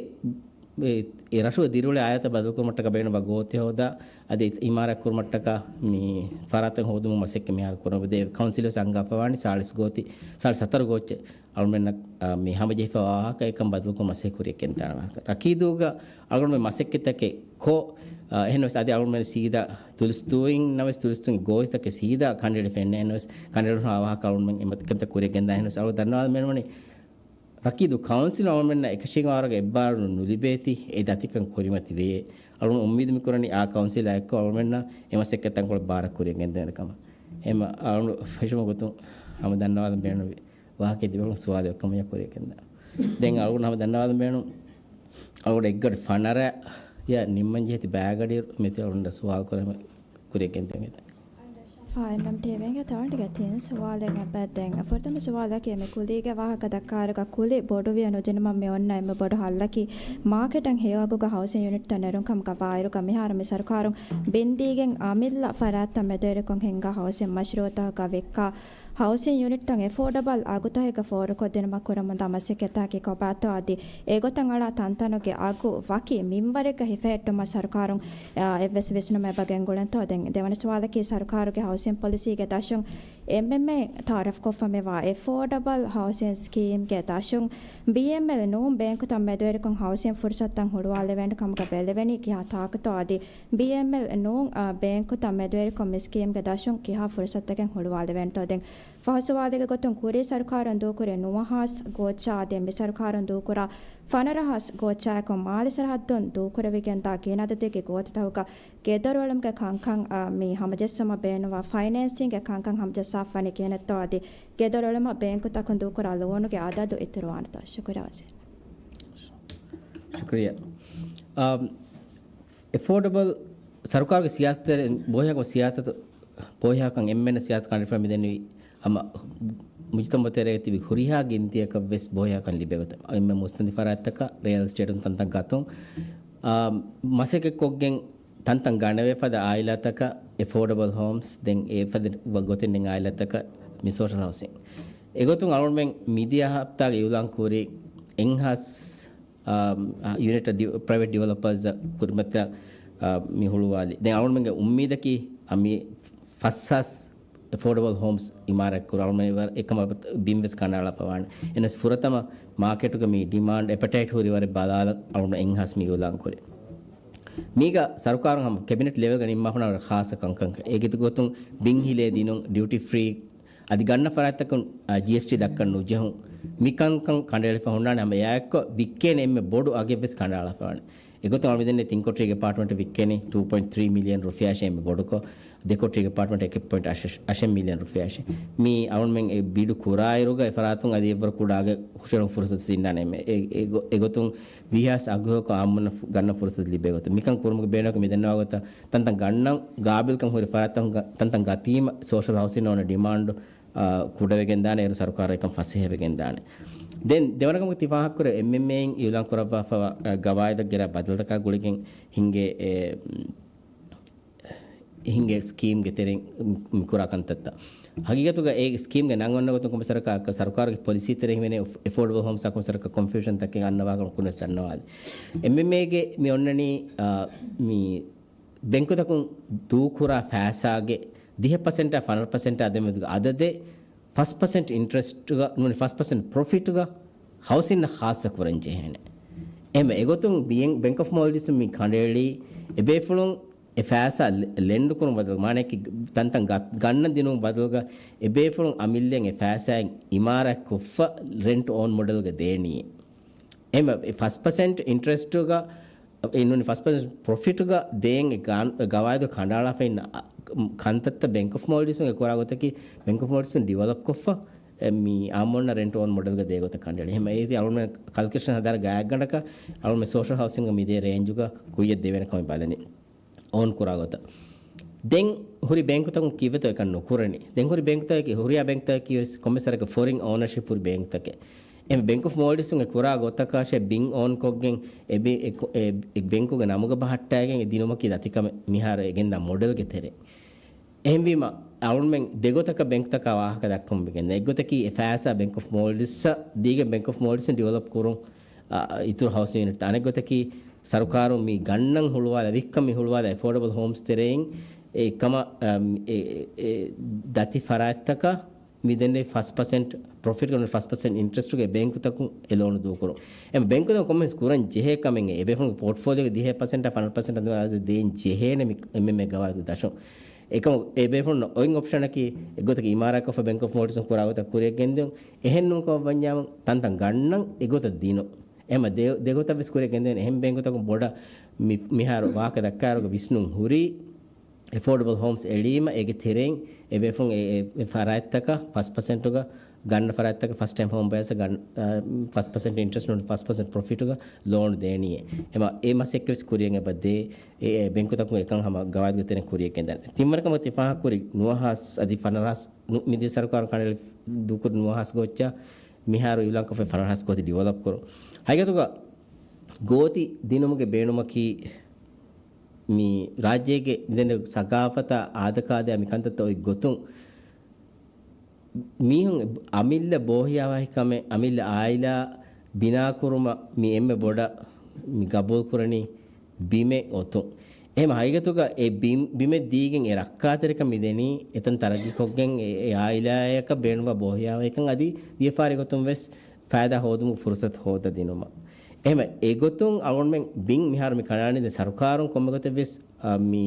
އެ، އެ ރަށުގެ ދިރިއުޅޭ އާޔަތަށް ބަދަލުކުރުމަށްޓަކާ ބޭނުންވާ ގޯތި ހޯދާ، އަދި އިމާރާތް ކުރުމަށްޓަކާ މި ފަރާތެއް ހޯދުމުގެ މަސައްކަތް މިހާރު ކުރަމުން ދޭ ކައުންސިލް ވެސް އަންގާފަވާނީ ސާޅީސް ގޯތި، ސާޅީސް ހަތަރު ގޯތި. އަޅުމެންނަށް، އާ، މި ހަމަޖެހިފަ ވާހަކަ އެކަން ބަދަލުކުރުމަށް މަސައްކަތް ކުރިއަށް ގެންދާނެ ވާހަކަ. ރަކީދޫގަ އަޅުގަނޑުމެން މަސައްކަތްތަކެއް ކޮށް، އާ، އެހެންވެސް އަދި އަޅުގަނޑުމެން ސީދާ ތުލިސްތޫއިން ނަމަވެސް ތުލިސްތޫންގެ ގޯތިތަކެއް ސީދާ ކަނޑައެޅިފައެއް ނެއް. އެހެންވެސް ކަނޑައެޅުނު ވާހަކަ އަޅުގަނޑުމެން އެ މަސައްކަތްތައް ކުރިއަށް ގެންދާ. އެހެންވެސް އަޅުގަނޑު ދަންނަވާލަން ބޭނުންވަނީ ރަކީދު ކައުންސިލުން އަޅުމެންނަށް އެކަށީގެންވާ ވަރަކަށް އެއްބާރުލުން ނުލިބޭތީ، އެ ދަތިކަން ކުރިމަތިވޭ. އަޅުގަނޑު އުއްމީދު މި ކުރަނީ އާ ކައުންސިލާ އެއްކޮށް އަޅުމެންނަށް އެ މަސައްކަތް ތަންކޮޅެއް ބާރަށް ކުރިއަށް ގެންދޭނެ ކަމަށް. އެހެން އަޅުގަނޑު ފެށުމުގެ ގޮތުން ހަމަ ދަންނަވާލަން ބޭނުންވި ވާހަކަ ދިވެހި ސުވާލެއް ކަމަށް ކުރިއަށް ގެންދާ. ދެން އަޅުގަނޑު ހަމަ ދަންނަވާލަން ބޭނުން، އަޅުގަނޑު އެއްގަޑި ފަނަރަ ޔަ ނިންމަން ޖެހޭތީ ބައިގަޑި މިތި އަޅުގަނޑަށް ސުވާލު ކުރެމެ ކުރިއަށް ގެންދެވި. ފާއިމް ޓީވީގެ ތަވަންޓިގެ ތިން ސުވާލެއް އެބަ ދެން. ފުރަތަމަ ސުވާލަކީ މި ކުލީގެ ވާހަކަ ދައްކާއިރުގަ ކުލި ބޮޑުވިޔަ ނުދިނުމަށް މި އޮންނަ އެންމެ ބޮޑު ހައްލަކީ މާކެޓަށް ހެޔޮއަގުގަ ހައުސިން ޔުނިޓްތައް ނެރުން ކަމުގަ ވާއިރުގަ މިހާރު މި ސަރުކާރުން ބިންދީގެން އަމިއްލަ ފަރާތްތައް މެދުވެރިކޮށް ހިންގާ ހައުސިން މަޝްރޫއުތަކުގަ ވިއްކާ ހައުސިން ޔުނިޓްތައް އެފޯޑަބަލް އަގުތަކެއްގަ ފޯރުކޮށްދިނުމަށް ކުރަމުންދާ މަސައްކަތްތަކަކީ ކޮބާތޯ އަދި އެގޮތަށް އަޅާ ތަންތަނުގެ އަގު ވަކި މިންވަރެއްގަ ހިފެހެއްޓުމަށް ސަރުކާރުން، އާ، އެއްވެސް ވިސްނުމެއް އެބަ ގެންގުޅެންތޯ؟ ދެން ދެވަނަ ސުވާލަކީ ސަރުކާރުގެ ހައުސިން ޕޮލިސީގެ ދަށުން އެމްއެމްއޭ ތައާރަފްކޮށްފަ މިވާ އެފޯޑަބަލް ހައުސިން ސްކީމްގެ ދަށުން ބީއެމްއެލް ނޫން ބޭންކުތައް މެދުވެރިކޮށް ހައުސިން ފުރުސަތުތައް ހުޅުވާލެވޭނެ ކަމުގަ ބެލެވެނީ ކިހާ ތާކުތޯ އަދި ބީއެމްއެލް ނޫން، އާ، ބޭންކުތައް މެދުވެރިކޮށް މި ސްކީމްގެ ދަށުން ކިހާ ފުރުސަތުތަކެއް ހުޅުވާލެވޭނެތޯ؟ ދެން ފަހު ސުވާލެއްގެ ގޮތުން ކުރީ ސަރުކާރުން ދޫކުރި ނުވަހާސް ގޯއްޗާ އަދި މި ސަރުކާރުން ދޫކުރާ ފަނަރަހާސް ގޯއްޗާއެކު މާލެ ސަރަހައްދުން ދޫކުރެވިގެންދާ ގިނަ އަދަދެއްގެ ގޯތިތަކުގަ ގެދޮރުއެޅުމުގެ ކަންކަން، އަ، މި ހަމަޖެއްސުމަށް ބޭނުންވާ ފައިނޭންސިންގ ކަންކަން ހަމަޖައްސާފަ ވަނީ ކިހިނެއްތޯ އަދި ގެދޮރުއެޅުމަށް ބޭންކުތަކުން ދޫކުރާ ލޯނުގެ އަދަދު އިތުރުވާނެތޯ؟ ޝުކުރިއްޔާ ވަޒީރު. ޝުކުރިއްޔާ. އާ، އެފޯޑަބަލް ސަރުކާރުގެ ސިޔާސަތު، ބޯހިޔާކަމަށް ސިޔާސަތު، ބޯހިޔާކަން އެންމެންނަށް ސިޔާސަތު ކަނޑިފަ މިދެންނެވި ހަމަ މުޖުތަމަޢު ތެރޭގަ ތިބި ހުރިހާ ގިންތިއަކަށް ވެސް ބޯހިޔާކަން ލިބޭ ގޮތަށް އެންމެ މުއްސަނދި ފަރާތްތަކަށް ރިއަލް އެސްޓޭޓުން ތަންތަން ގަތުން، އާ، މަސައްކަތްކޮށްގެން ތަންތަން ގަނެވޭ ފަދަ އާއިލާތަކަށް އެފޯޑަބަލް ހޯމްސް، ދެން އެ ފަދަ ގޮތެއް ނެތް އާއިލާތަކަށް މި ސޯޝަލް ހައުސިން. އެގޮތުން އަޅުގަނޑުމެން މިދިޔަ ހަފްތާގެ އިއުލާން ކުރި އެއްހާސް، އާ، ޔުނިޓް ޑި-، ޕްރައިވެޓް ޑިވެލޮޕަރސް ކުރިމަތިލާ، އާ، މި ހުޅުވާލި. ދެން އަޅުގަނޑުމެންގެ އުއްމީދަކީ އަ، މި ފަސްހާސް އެފޯޑަބަލް ހޯމްސް އިމާރާތް ކުރަން އެކަމަށް ބިން ވެސް ކަނޑައަޅާފަ ވާނެ. އެހެނަސް ފުރަތަމަ މާކެޓުގަ މި ޑިމާންޑް އެޕެޓައިޓް ހުރި ވަރެއް ބަލާލަން އަޅުގަނޑު އެއްހާސް މި އިއުލާން ކުރި. މީގަ ސަރުކާރުން ހަމަ ކެބިނެޓް ލެވެލްގަ ނިންމާފަނާ ވަރަށް ޚާއްޞަ ކަންކަން. އޭގެ ގޮތުން ބިން ހިލޭ ދިނުން، ޑިއުޓީ ފްރީ އަދި ގަންނަ ފަރާތްތަކުން، އާ، ޖީއެސްޓީ ދައްކަން ނުޖެހުން. މިކަންކަން ކަނޑައެޅިފަ ހުންނާނެ ހަމަ އެއާއެއްކޮށް ވިއްކޭނެ އެންމެ ބޮޑު އަގެއް ވެސް ކަނޑައަޅާފަ ވާނެ. އެގޮތުން އަޅުގަނޑު މިދެންނެވި ތިން ކޮޓަރީގެ އެޕާޓްމަންޓް ވިއްކޭނީ ޓޫ ޕޮއިންޓް ތްރީ މިލިއަން ރުފިޔާއަށޭ އެންމެ ބޮޑުކޮށް، ދެ ކޮޓަރީގެ އެޕާޓްމަންޓް އެކެއް ޕޮއިންޓް އަށެއް، އަށެއް މިލިއަން ރުފިޔާއަށޭ. މީ އަޅުގަނޑުމެން އެ ބިޑު ކުރާއިރުގަ އެ ފަރާތުން އަދި އެއްވަރު ކުޑަ އަގެއް ހުށައެޅުމުގެ ފުރުސަތު ސިންނާނެ. އެ، އެ، އެގޮ-، އެގޮތުން ވީހާސް އަގުހެޔޮކަން އާއްމުންނަށް ފު-، ގަންނަ ފުރުސަތު ލިބޭ ގޮތަށް. މިކަން ކުރުމުގެ ބޭނުމަކީ މިދެންނެވި ގޮތަށް ތަންތަން ގަންނަން ގާބިލްކަން ހުރި ފަރާތްތަކުން ތަންތަން ގަތީމަ ސޯޝަލް ހައުސިން އޮންނަ ޑިމާންޑު، އާ، ކުޑަވެގެންދާނެ، އޭރު ސަރުކާރަށް އެކަން ފަސޭހަވެގެންދާނެ. ދެން ދެވަނަ ކަމަކަށް ތި ފާހަގަކުރޭ އެމްއެމްއޭއިން އިއުލާން ކުރައްވާފަ، އާ، ގަވާއިދަށް ގެނައި ބަދަލުތަކާ ގުޅިގެން ހިނގޭ، އެ، ހިނގޭ ސްކީމްގެ ތެރެއިން މި ކުރާ ކަންތައްތައް. ހަގީގަތުގަ އެ ސްކީމްގެ ނަން އޮންނަ ގޮތުން ކޮންމެ ސަރަކާ-، ސަރުކާރުގެ ޕޮލިސީ ތެރެއިން ހިމެނޭ އެފޯޑަބަލް ހޯމްސްއާ ކޮންމެ ސަރަކާ ކޮންފިއުޝަން ތަކެއް އަންނަވާކަން ކުރިން ދަންނަވާލި. އެމްއެމްއޭގެ މި އޮންނަނީ، އާ، މި ބެންކުތަކުން ދޫކުރާ ފައިސާގެ ދިހަ ޕަސެންޓާ ފަނަރަ ޕަސެންޓާ ދެމެދުގެ އަދަދެއް ފަސް ޕަސެންޓް އިންޓްރެސްޓުގަ ނޫނީ ފަސް ޕަސެންޓް ޕްރޮފިޓުގަ ހައުސިންއަށް ޚާއްޞަ ކުރަން ޖެހޭނެ. އެހެންވެ، އެގޮތުން ބިއެން-، ބެންކް އޮފް މޯލްޑިވްސް މި ކަނޑައެޅީ އެބޭފުޅުން އެ ފައިސާ ލެ-، ލެންޑް ކުރުން ބަދަލު، މާނައަކީ ތަންތަން ގަ-، ގަންނަ ދިނުން ބަދަލުގަ އެބޭފުޅުން އަމިއްލައަށް އެ ފައިސާއިން އިމާރާތް ކޮށްފަ ރެންޓް އޯން މޮޑެލްގަ ދޭނީ. އެހެންވެ، އެ ފަސް ޕަސެންޓް އިންޓްރެސްޓުގަ އެ ނޫނީ ފަސް ޕަސެންޓް ޕްރޮފިޓުގަ ދޭން އެ ގާން-، ގަވާއިދު ކަނޑައަޅާފަ އިންނަ އަ-، ކަންތައްތައް ބެންކް އޮފް މޯލްޑިވްސްގެ ކުރާ ގޮތަކީ، ބެންކް އޮފް މޯލްޑިވްސް ޑިވެލޮޕް ކޮށްފަ، އެ މި އާއްމުންނަށް ރެންޓް އޯން މޮޑެލްގަ ދޭ ގޮތަށް ކަނޑައެޅި. އެހެން އޭތި އަޅުގަނޑު ކަލްކުލޭޝަން ހަދާއިރު ގާތްގަނޑަކަށް އަޅުގަނޑު މި ސޯޝަލް ހައުސިންގ މިދޭ ރޭންޖުގަ ކުއްޔަށް ދެވޭނެ ކަމެއް ބަލަނީ. އޯން ކުރާ ގޮތަށް. ދެން ހުރި ބޭންކުތަކުން ކީއްވެތޯ އެކަން ނުކުރަނީ؟ ދެން ހުރި ބޭންކުތަކަކީ، ހުރިހާ ބޭންކުތަކަކީ ވެސް ކޮންމެ ސަރަކަށް ފޮރިން އޯނަރޝިޕް ހުރި ބޭންކުތަކެއް. އެ ބެންކް އޮފް މޯލްޑިވްސްގެ ކުރާ ގޮތަކަށޭ ބިން އޯން ކޮށްގެން އެ ބި-، އެ ކޮ-، އެ، އެ ބޭންކުގެ ނަމުގަ ބަހައްޓައިގެން އެ ދިނުމަކީ ދަތި ކަމެއް މިހާރު އެ ގެންދާ މޮޑެލްގެ ތެރޭ. އެހެންވީމަ، އަޅުމެން ދެގޮތަކަށް ބެންކްތަކާ ވާހަކަ ދައްކަމުން މިގެންދާ. އެއްގޮތަކީ އެ ފައިސާ ބެންކް އޮފް މޯލްޑިވްސްއަށް ދީގެން ބެންކް އޮފް މޯލްޑިވްސް ޑިވެލޮޕް ކުރުން، އަ، އިތުރު ހައުސިން ޔުނިޓް. އަނެއްގޮތަކީ ސަރުކާރުން މި ގަންނަން ހުޅުވާލާ، ވިއްކަން މި ހުޅުވާލާ އެފޯޑަބަލް ހޯމްސް ތެރެއިން އެ ކަމަށް، އަ، އެ، އެ، އެ ދަތި ފަރާތްތަކަށް މި ދެންނެވި ފަސް ޕަސެންޓް ޕްރޮފިޓްގަ ނޫނީ ފަސް ޕަސެންޓް އިންޓްރެސްޓުގަ އެ ބޭންކުތަކުން އެ ލޯނު ދޫކުރުން. އެ ބޭންކުތަކުން ކޮންމެސް ކުރަން ޖެހޭ ކަމެއް އެ ބޭފުޅުންގެ ޕޯޓްފޯލިއޯގެ ދިހަ ޕަސެންޓާ ފަނަރަ ޕަސެންޓާ ދޭން ޖެހޭނެ މި އެމްއެމްއޭ ގަވާއިދު ދަށުން. އެކަމަށް އެ ބޭފުޅުންނަށް އޮތް އޮޕްޝަނަކީ އެގޮތަކީ އިމާރާތްކޮށްފަ ބޭންކް އޮފް މޯލްޑިވްސް ކުރާ ގޮތަށް ކުރިއަށް ގެންދިއުން. އެހެން ނޫންކަމަށް ވަންޏާމު ތަންތަން ގަންނަން އެގޮތަށް ދިނުން. އެމަ ދެ-، ދެގޮތަށް ވެސް ކުރިއަށް ގެންދެވޭނެ. އެހެން ބޭންކުތަކުން ބޮޑަށް މި-، މިހާރު ވާހަކަ ދައްކާއިރުގަ ވިސްނުން ހުރީ، އެފޯޑަބަލް ހޯމްސް އެޅީމަ އޭގެ ތެރެއިން އެ ބޭފުޅުން އެ، އެ، އެ ފަރާތްތަކަށް ފަސް ޕަސެންޓުގަ ގަންނަ ފަރާތްތަކަށް ފަސްޓް ޓައިމް ހޯމް ބަޔާސް ގަން-، އަ، ފަސް ޕަސެންޓް އިންޓްރެސްޓް ނޫނީ ފަސް ޕަސެންޓް ޕްރޮފިޓުގަ ލޯނު ދޭނީއޭ. އެމަ އެ މަސައްކަތް ވެސް ކުރިއަށް އެބަ ދޭ. އެ، އެ ބޭންކުތަކުން އެކަން ހަމަ ގަވާއިދުގެ ތެރެއިން ކުރިއަށް ގެންދާނެ. ތިންވަނަ ކަމަށް ތި ފާހަގަކުރި ނުވަހާސް އަދި ފަނަރަހާސް ނު-، މިދިޔަ ސަރުކާރުން ކަނޑައެޅި ދޫކުރި ނުވަހާސް ގޯއްޗާ މިހާރު އިއުލާންކޮށްފައި ފަނަރަހާސް ގޯތި ޑިވެލޮޕް ކުރުން. ހަގީގަތުގަ ގޯތި ދިނުމުގެ ބޭނުމަކީ މި ރާއްޖޭގެ މިދެންނެވި ސަގާފަތާ އާދަކާދަޔާ މި ކަންތައްތައް އޮތް ގޮތުން، މީހުން އަމިއްލަ ބޯހިޔާވަހިކަމެއް، އަމިއްލަ އާއިލާ ބިނާކުރުމަށް މި އެންމެ ބޮޑަށް މި ގަބޫލުކުރަނީ ބިމެއް އޮތުން. އެހެން ހަގީގަތުގަ އެ ބިމް، ބިމެއް ދީގެން އެ ރައްކާތެރިކަން މިދެނީ އެތަން ތަރައްގީކޮށްގެން އެ، އެ އާއިލާއަކަށް ބޭނުންވާ ބޯހިޔާވަހިކަން އަދި ވިޔަފާރި ގޮތުން ވެސް ފައިދާ ހޯދުމުގެ ފުރުސަތު ހޯދަދިނުމަށް. އެހެންވެ، އެގޮތުން އަޅުގަނޑުމެން ބިން މިހާރު މި ކަނޑާނީ ދެ ސަރުކާރުން ކޮންމެ ގޮތެއް ވެސް، އާ، މި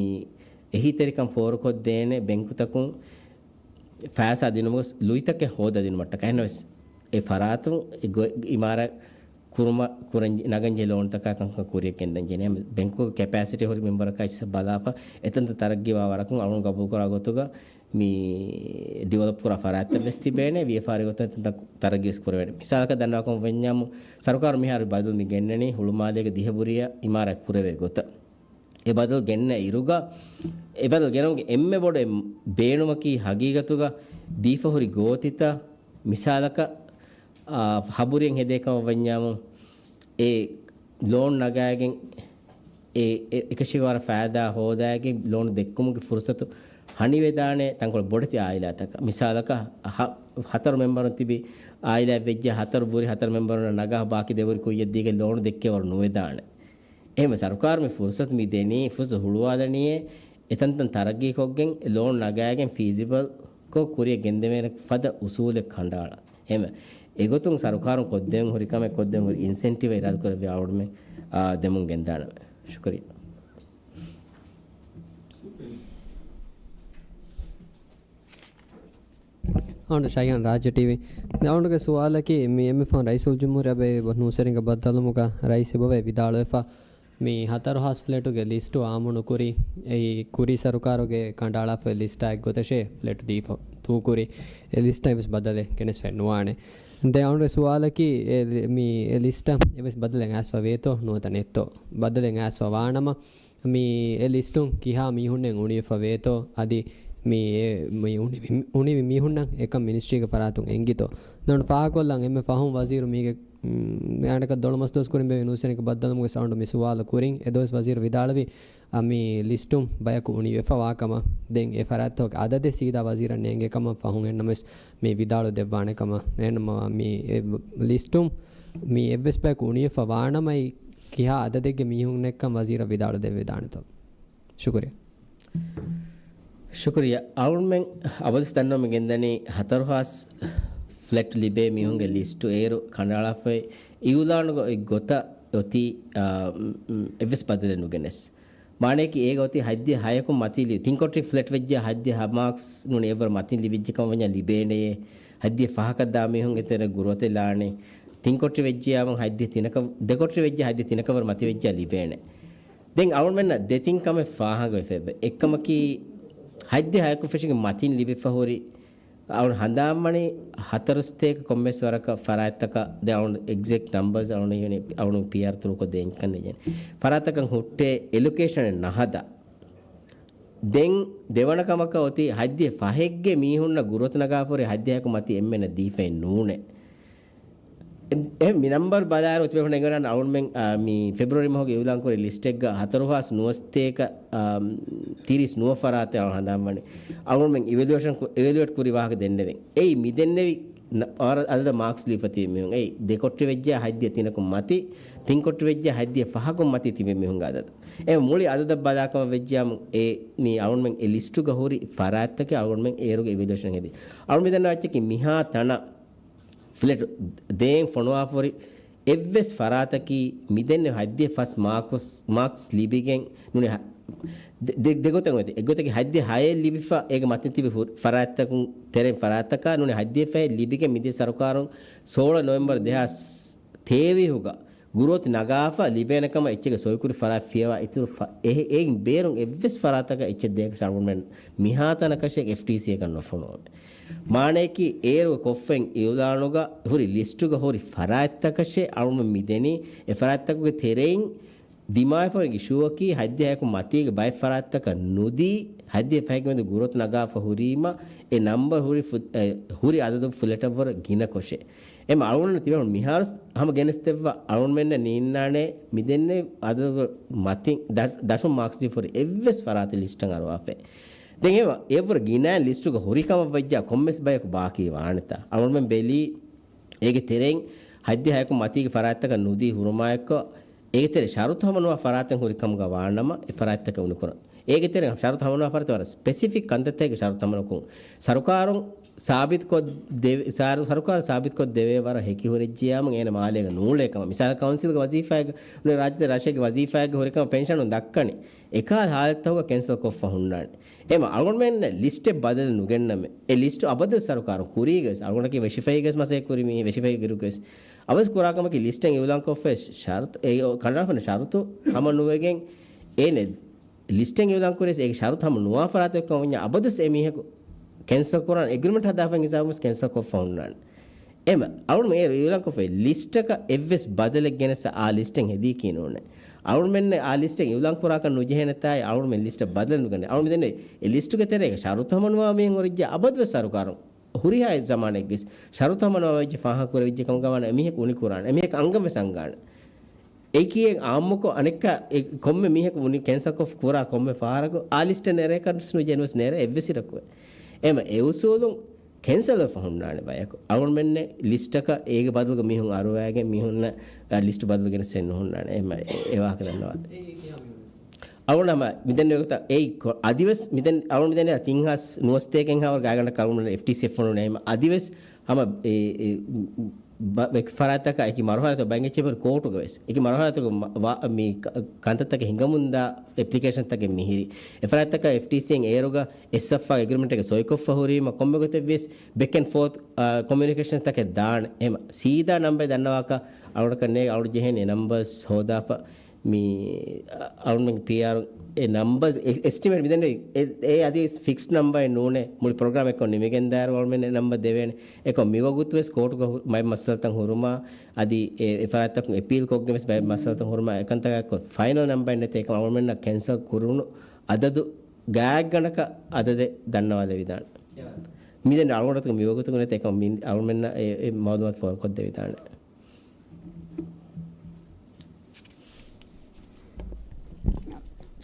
އެހީތެރިކަން ފޯރުކޮށްދޭނެ ބެންކުތަކުން ފައިސާ ދިނުމުގެ ލުއިތަކެއް ހޯދާ ދިނުމަށްޓަކާ. އެހެންނަމަވެސް، އެ ފަރާތުން އެ ގޮ-، އިމާރާތް ކުރުމަށް ކުރަން ނަގަން ޖެހޭ ލޯންތަކާ ކަންކަން ކުރިއަށް ގެންދަން ޖެހޭ. އެހެން ބެންކުގެ ކެޕޭސިޓީ ހުރި މެމްބަރަކާ އެއްޗިއްސަށް ބަލާފަ، އެތަންތަން ތަރައްގީވާ ވަރަކުން އަޅުން ގަބޫލުކުރާ ގޮތުގަ މި ޑިވެލޮޕް ކުރާ ފަރާތްތައް ވެސް ތިބޭނެ، ވިޔަފާރި ގޮތުން އެތަންތަން ތަރައްގީ ވެސް ކުރެވޭނެ. މިސާލަކަށް ދަންނަވާކަމަށް ވަންޏާމު، ސަރުކާރު މިހާރު ބަދަލު މި ގެންނަނީ ހުޅުމާލޭގެ ދިހަ ބުރިއަށް އިމާރާތް ކުރެވޭ ގޮތަށް. އެ ބަދަލު ގެންނަ އިރުގަ، އެ ބަދަލު ގެނައުމުގެ އެންމެ ބޮޑު އެއް ބޭނުމަކީ ހަގީގަތުގަ ދީފަ ހުރި ގޯތިތައް މިސާލަކަށް، އާ، ހަ ބުރިއެއް ހެދޭ ކަމަށް ވަންޏާމު، އެ ލޯން ނަގާގެން އެ، އެ، އެކަށީގެ ވަރަށް ފައިދާ ހޯދާގެން ލޯން ދެއްކުމުގެ ފުރުސަތު ހަނިވެދާނެ ތަންކޮޅެއް ބޮޑެތި އާއިލާތަކަށް. މިސާލަކަށް، ހަ-، ހަތަރު މެމްބަރުން ތިބި އާއިލާއެއް ވެއްޖެ، ހަތަރު ބުރި ހަތަރު މެމްބަރުންނަށް ނަގާ ބާކީ ދެ ބުރި ކުއްޔަށް ދީގެން ލޯން ދެއްކޭ ވަރު ނުވެދާނެ. އެހެންވެ ސަރުކާރު މި ފުރުސަތު މި ދެނީ، ފުރުސަތު ހުޅުވާލަނީއޭ، އެތަންތަން ތަރައްގީކޮށްގެން ލޯން ނަގާގެން ފީޒިބަލް ކޮށް ކުރިއަށް ގެންދެވޭނެ ފަދަ އުސޫލެއް ކަނޑައަޅާ. އެހެންވެ، އެގޮތުން ސަރުކާރުން ކޮށްދޭން ހުރި ކަމެއް، ކޮށްދޭން ހުރި އިންސެންޓިވް އިރާދަކުރެއްވި އަޅުގަނޑުމެން، އާ، ދެމުން ގެންދާނަމޭ. ޝުކުރިއްޔާ. އަޅުގަނޑު ޝައިހާން ރާއްޖެ ޓީވީ. ދެ އަޅުގަނޑުގެ ސުވާލަކީ، މި އެންމެ ފަހުން ރައީސުލްޖުމްހޫރިއްޔާ ބައި ނޫސްވެރިންގެ ބައްދަލުވުމުގަ ރައީސް އެބަވޭ ވިދާޅުވެފަ، މި ހަތަރު ހާސް ފްލެޓުގެ ލިސްޓު އާއްމުނުކުރީ، އެއީ ކުރީ ސަރުކާރުގެ ކަނޑައަޅާފައި ލިސްޓާ އެއްގޮތަށޭ ފްލެޓު ދީފަ ތޫކުރީ. އެ ލިސްޓަށް އެއްވެސް ބަދަލެއް ގެނެސްފައެއް ނުވާނެ. ދެ އަޅުގަނޑުގެ ސުވާލަކީ، އެ ލި-، މި އެ ލިސްޓަށް އެއްވެސް ބަދަލެއް އައިސްފަ ވޭތޯ ނުވަތަ ނެތްތޯ؟ ބަދަލެއް އައިސްފަ ވާނަމަ، މި އެ ލިސްޓުން ކިހާ މީހުންނެއް އުނިވެފަ ވޭތޯ، އަދި މި އެ، މި އުނި-، މި އުނިވި މީހުންނަށް އެކަން މިނިސްޓްރީގެ ފަރާތުން އެނގިތޯ؟ ދެން ފާހަގަކޮށްލަން އެންމެ ފަހުން ވަޒީރު މީގެ، މް، މިއަނެކަ ދޮޅަމަސް ދުވަސް ކުރިން ބޭއްވި ނޫސްވެރިންގެ ބައްދަލުވުމުގެ ސައުންޑު މި ސުވާލު ކުރިން އެ ދުވަސް ވަޒީރު ވިދާޅުވި، އަ، މި ލިސްޓުން ބަޔަކު އުނިވެފަ ވާކަމަށް. ދެން އެ ފަރާތްތަކުގެ އަދަދެއް ސީދާ ވަޒީރަށް ނޭނގޭ ކަމަށް ފަހުން އެންނަމެސް މި ވިދާޅު ދެއްވާނެ ކަމަށް. އެހެންނަމަ މި އެ ލިސްޓުން މި އެއްވެސް ބަޔަކު އުނިވެފަ ވާނަމަ އެއީ ކިހާ އަދަދެއްގެ މީހުންނެއްކަން ވަޒީރަށް ވިދާޅު ދެއްވިދާނެތޯ؟ ޝުކުރިއްޔާ. ޝުކުރިއްޔާ. އަޅުގަނޑުމެން އަބަދުވެސް ދަންނަވަމުން ގެންދަނީ ހަތަރު ހާސް ފްލެޓް ލިބޭ މީހުންގެ ލިސްޓު އޭރު ކަނޑައަޅާފައި އިއުލާނުގަ އޮތް ގޮތަށް އޮތީ، އާ، މް، މް، އެއްވެސް ބަދަލެއް ނުގެނެސް. މާނަޔަކީ އޭގަ އޮތީ ހަތްދިހަ ހަޔަކުން މަތީ ލި-، ތިން ކޮޓަރި ފްލެޓް ވެއްޖެ ހަތްދިހަ ހަ މާކްސް ނޫނީ އެއްވަރު މަތިން ލިބިއްޖެ ކަމަށް ވަންޏާ ލިބޭނެޔޭ. ހަތްދިހަ ފަހަކަށް ދާ މީހުން އެތެރެ ގުރުއަތެއް ލާނެ. ތިން ކޮޓަރި ވެއްޖެޔާމު ހަތްދިހަ ތިނަކަށް، ދެ ކޮޓަރި ވެއްޖެ ހަތްދިހަ ތިނަކަށް ވަރު މަތި ވެއްޖާ ލިބޭނެ. ދެން އަޅުގަނޑުމެންނަށް ދެތިން ކަމެއް ފާހަގަވެފަ އެބަ. އެއްކަމަކީ، ހަތްދިހަ ހަޔަކުން ފެށިގެން މަތިން ލިބިފަ ހުރި އަޅުގަނޑު ހަނދާންވަނީ ހަތަރު ސަތޭކަ ކޮންމެސް ވަރަކަށް ފަރާތްތަކަށް، ދެން އަޅުގަނޑު އެގްޒެކްޓް ނަމްބަރސް އަޅުގަނޑު ހީވަނީ އަޅުގަނޑު ޕީއާރް ތުރުކޮށް ދޭން ކަން ނެގެން. ފަރާތަކަށް ހުއްޓޭ އެލޮކޭޝަނެއް ނަހަދާ. ދެން ދެވަނަ ކަމަކަށް އޮތީ ހަތްދިހަ ފަހެއްގެ މީހުންނަށް ގުރުއަތު ނަގާފަ ހުރި ހަތްދިހަ ހަޔަކު މަތި އެންމެންނަށް ދީފައެއް ނޫނޭ. އެ، އެ، މި ނަމްބަރު ބަލާއިރު އޮތިބޭފުޅުން އެނގޭނަން އަޅުގަނޑުމެން، އާ، މި ފެބްރުއަރީ މަހުގެ އިއުލާން ކުރި ލިސްޓެއްގަ ހަތަރު ހާސް ނުވަސަތޭކަ، އާ، ތިރީސް ނުވަ ފަރާތެއް އަޅުގަނޑު ހަނދާންވަނީ. އަޅުގަނޑުމެން އިވެލުއޭޝަން ކު-، އިވެލުއޭޓް ކުރި ވާހަކަ ދެންނެވިން. އެއީ މި ދެންނެވި ނަ-، އަދަދަށް މާކްސް ލިބިފަ ތިބި މީހުން. އެއީ ދެ ކޮޓަރި ވެއްޖެ ހަތްދިހަ ތިނަކުން މަތި، ތިން ކޮޓަރި ވެއްޖެ ހަތްދިހަ ފަހަކުން މަތި ތިބި މީހުންގެ އަދަދު. އެ މުޅި އަދަދަށް ބަލާކަމަށް ވެއްޖެޔާމު އެ މި އަޅުގަނޑުމެން އެ ލިސްޓުގަ ހުރި ފަރާތްތަކެއް އަޅުގަނޑުމެން އޭރުގަ އިވެލުއޭޝަން ހެދި. އަޅުގަނޑު މި ދަންނަވާ އެއްޗަކީ މިހާ ތަނަށް ފްލެޓް ދޭން ފޮނުވާފަ ހުރި އެއްވެސް ފަރާތަކީ މިދެންނެވި ހަތްދިހަ ފަސް މާކުސް، މާކްސް ލިބިގެން ނޫނީ ހަ-، ދެ-، ދެ-، ދެގޮތަށް އޮތީ. އެއްގޮތަކީ ހަތްދިހަ ހައެއް ލިބިފަ އޭގެ މަތިން ތިބި ހު-، ފަރާތްތަކުން ތެރެއިން ފަރާތްތަކާ ނޫނީ ހަތްދިހަ ފަހެއް ލިބިގެން މިދިޔަ ސަރުކާރުން ސޯޅަ ނޮވެމްބަރު ދެހާސް ތޭވީހުގަ ގުރުއަތު ނަގާފަ ލިބޭނެ ކަމަށް އެއްޗެއްގެ ސޮއިކުރި ފަރާތް ފިޔަވާ އިތުރު ފަ-، އެ-، އެއިން ބޭރުން އެއްވެސް ފަރާތަކަށް އެއްޗެއް ދޭކަށް އަޅުގަނޑުމެން މިހާތަނަކަށެއް އެފްޓީސީއަކަށް ނުފޮނުވަމޭ. މާނަޔަކީ އޭރު ކޮށްފައިން އިއުލާނުގަ ހުރި ލިސްޓުގަ ހުރި ފަރާތްތަކަށޭ އަޅުގަނޑު މި ދެނީ. އެ ފަރާތްތަކުގެ ތެރެއިން ދިމާވެފަ ހުރި އިޝޫއަކީ ހަތްދިހަ ހަޔަކު މަތީގެ ބައެއް ފަރާތްތަކަށް ނުދީ، ހަތްދިހަ ފަހެއްގެ މެދު ގުރުއަތު ނަގާފަ ހުރީމަ، އެ ނަމްބަރު ހުރި ފު-، އެ، ހުރި އަދަދު ފުލެޓަށްވުރެ ގިނަކޮށޭ. އެމަ އަޅުގަނޑު ތިބޭފުޅުން މިހާރު ހަމަ ގެނެސްދެއްވާ އަޅުގަނޑުމެންނަށް ނީންނާނެ މިދެންނެވި އަދަދު މަތިން ދަ-، ދަށުން މާކްސް ލިބިފަ ހުރި އެއްވެސް ފަރާތެއް ލިސްޓަށް އަރުވާފައެއް. ދެން އެވަ-، އެއަށްވުރެ ގިނައިން ލިސްޓުގަ ހުރި ކަމަށްވެއްޖާ ކޮންމެސް ބަޔަކު ބާކީ ވާނެތާ؟ އަޅުގަނޑުމެން ބެލީ އޭގެ ތެރެއިން ހަތްދިހަ ހަޔަކު މަތީގެ ފަރާތްތަކަށް ނުދީ ހުރުމާއެއްކޮށް، އޭގެ ތެރެ ޝަރުތު ހަމަނުވާ ފަރާތެއް ހުރި ކަމުގަ ވާނަމަ، އެ ފަރާތްތަކަށް އުނިކުރަން. އޭގެ ތެރެ ޝަރުތު ހަމަނުވާ ފަރާތް ވަރަށް ސްޕެސިފިކް ކަންތައްތަކެއް ޝަރުތު ހަމަނުކުން، ސަރުކާރުން ސާބިތުކޮށް ދެވޭ، ސާރު-، ސަރުކާރު ސާބިތުކޮށް ދެވޭ ވަރަށް ހެކި ހުރެއްޖިޔާމު އޭނަ މާލޭގަ ނޫޅޭ ކަމަށް. މިސާލަށް ކައުންސިލްގެ ވަޒީފާއެއްގަ، ރާއްޖެ ރަށެއްގެ ވަޒީފާއެއްގަ ހުރި ކަމަށް ޕެންޝަނުން ދައްކަނީ. އެކަހަލަ ހާލަތްތަކުގަ ކެންސަލް ކޮށްފަ ހުންނާނެ. އެމަ އަޅުގަނޑުމެން ލިސްޓެއް ބަދަލު ނުގެންނަމެ. އެ ލިސްޓު އަބަދު ސަރުކާރުން ކުރީގަވެސް އަޅުގަނޑަކީ ވެށިފައިގަވެސް މަސައްކަތް ކުރި މީހެއް ވެށިފައި ގިރުގަވެސް. އަވަސް ކުރާ ކަމަކީ ލިސްޓެއް އިއުލާން ކޮށްފައި ޝަރުތު، އެ ކަނޑާފަން ޝަރުތު ހަމަ ނުވެގެން އޭނެ ލިސްޓެއް އިއުލާން ކުރިޔަސް އޭގެ ޝަރުތު ހަމަ ނުވާ ފަރާތެއް ކަމަށް ވަންޏާ އަބަދުސް އެ މީހަކު ކެންސަލް ކުރާން އެގްރިމެންޓް ހަދާފައި ހިސާބުން ކެންސަލް ކޮށްފަ ހުންނާނެ. އެމަ އަޅުމެ އޭރު އިއުލާން ކޮށްފައި ލިސްޓަކަށް އެއްވެސް ބަދަލެއް ގެނެސް އާ ލިސްޓެއް ހެދީކީ ނޫނޭ. އަޅުމެންނެ އާ ލިސްޓެއް އިއުލާން ކުރާކަށް ނުޖެހޭނެތާއި އަޅުމެން ލިސްޓަށް ބަދަލު ނުގަނެ. އަޅުމެ ދެންނެ އެ ލިސްޓުގެ ތެރޭގަ ޝަރުތު ހަމަ ނުވާ މީހުން ހުރިއްޖެ އަބަދުވެސް ސަރުކާރުން ހުރިހާ ޒަމާނެއްގެސް ޝަރުތު ހަމަ ނުވާ ވެއްޖެ ފާހަގަ ކުރެވިއްޖެ ކަމަށް ގަވާނަ އެމީހަކު އުނި ކުރާނެ. އެމީހަކު އަނގަން ވެސް އަނގާނެ. އެކީ އެ އާއްމުކޮށް އަނެއްކާ އެ ކޮންމެ މީހަކު މުނި ކެންސަލް ކޮށް ކުރާ ކޮންމެ ފަހަރަކު އާ ލިސްޓަށް ނެރޭކަށް ނުޖެހޭ ނުވެސް ނެރޭ އެއްވެސް އިރަކު. އެމަ އެ އުސޫލުން ކެންސަލް ވެފަ ހުންނާނެ ބަޔަކު. އަޅުގަނޑުމެންނެ ލިސްޓަކަށް އޭގެ ބަދަލުގަ މީހުން އަރުވައިގެން މީހުންނަށް އަ، ލިސްޓު ބަދަލު ގެނެސް ނުހުންނާނެ. އެމަ އެ ވާހަކަ ދަންނަވާ. އަޅުގަނޑު ހަމަ މިދެން ވެގޮތަށް އެއީ ކޮ-، އަދިވެސް މިދެން އަޅުގަނޑު މިދެން ތިން ހާސް ނުވަސްތޭކެއްހާ ވަރުގަ ގާތްގަނޑަކަށް އަޅުގަނޑު އެފްޓީސީ އެފް ނޫނޭ. އެމަ އަދިވެސް ހަމަ އެ، އެ، ބަ-، އެކި ފަރާތްތަކަށް އެކި މަރުހަލާތަކު ބައެއް އެއްޗެއް ކޯޓުގަވެސް އެކި މަރުހަލާތަކު މަ-، ވާ-، މި ކަ-، ކަންތައްތަކެއް ހިނގަމުންދާ އެޕްލިކޭޝަންތަކެއް މިހިރީ. އެފަރާތްތަކަށް އެފްޓީސީއިން އޭރުގަ އެއްސަފާ އެގްރިމެންޓެއްގެ ސޮއިކޮށްފަ ހުރީމަ ކޮންމެގޮތެއްވިޔަސް ބެކް އެންޑް ފޯތް، އާ، ކޮމިއުނިކޭޝަންސްތަކެއް ދާނެ. އެހެމަ ސީދާ ނަމްބަރެއް ދަންނަވާކަށް އަޅުގަނޑަކަށް ނޭ އަޅު ޖެހޭނެ ނަމްބަރސް ހޯދާފަ. މި އަ-، އަޅުގަނޑުމެންގެ ޕީއާރު އެ ނަމްބަރސް އެ-، އެސްޓިމޭޓް މިދެންނެވި އެ-، އެ އަދި ފިކްސް ނަމްބަރެއް ނޫނޭ. މުޅި ޕްރޮގްރާމް އެއްކޮށް ނިމިގެން ދާއިރު އަޅުމެން އެ ނަމްބަރ ދެވޭނެ. އެކޮށް މިވަގުތުވެސް ކޯޓުގަ ހު-، ބައެއް މައްސަލަތައް ހުރުމާ އަދި އެ، އެ ފަރާތްތަކުން އެޕީލް ކޮށްގެން ވެސް ބައެއް މައްސަލަތައް ހުރުމާ އެކަންތަކާ އެއްކޮށް ފައިނަލް ނަމްބަރެއް ނެތޭ. އެކަމް އަޅުމެންނަށް ކެންސަލް ކުރުނު އަދަދު ގާތްގަނޑަކަށް އަދަދެއް ދަންނަވާލެވިދާނެ. މިދެން އަޅުގަނޑު މިވަގުތު ނެތޭ. އެކަމް މި އަޅުމެންނަށް އެ، އެ މައުލޫމާތު ފޯރުކޮށްދެވިދާނެ.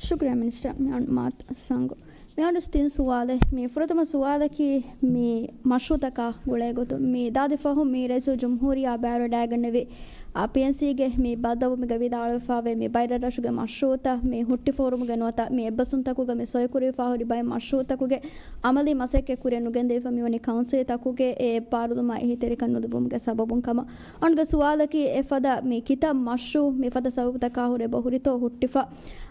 ޝުކުރިއްޔާ މިނިސްޓަރ. މި އަން މާތް ސަންގު. މި އަން ތިން ސުވާލެއް. މި ފުރަތަމަ ސުވާލަކީ މި މަޝްރޫއުތަކާ ގުޅޭ ގޮތުން މި ދާދި ފަހު މި ރައީސުލްޖުމްހޫރިއްޔާ ބައިވެރިވެވަޑައިގެންނެވި، އާ، ޕީއެންސީގެ މި ބައްދަލުވުމުގެ ވިދާޅުވެފައިވޭ މި ބައި ރަށްރަށުގެ މަޝްރޫއުތައް މި ހުއްޓިފަ ހުރުމުގެ ނުވަތަ މި އެއްބަސްވުންތަކުގަ މި ސޮއިކުރެވިފަ ހުރި ބައެއް މަޝްރޫއުތަކުގެ އަމަލީ މަސައްކަތް ކުރިއަށް ނުގެންދެވިފަ މިވަނީ ކައުންސިލްތަކުގެ އެ އެއްބާރުލުމާ އެހީތެރިކަން ނުލިބުމުގެ ސަބަބުން ކަމަށް. އަންގަ ސުވާލަކީ އެފަދަ މި ކިތައް މަޝްރޫއު މިފަދަ ސަބަބުތަކާ ހުރެ އެބަ ހުރިތޯ ހުއްޓިފަ؟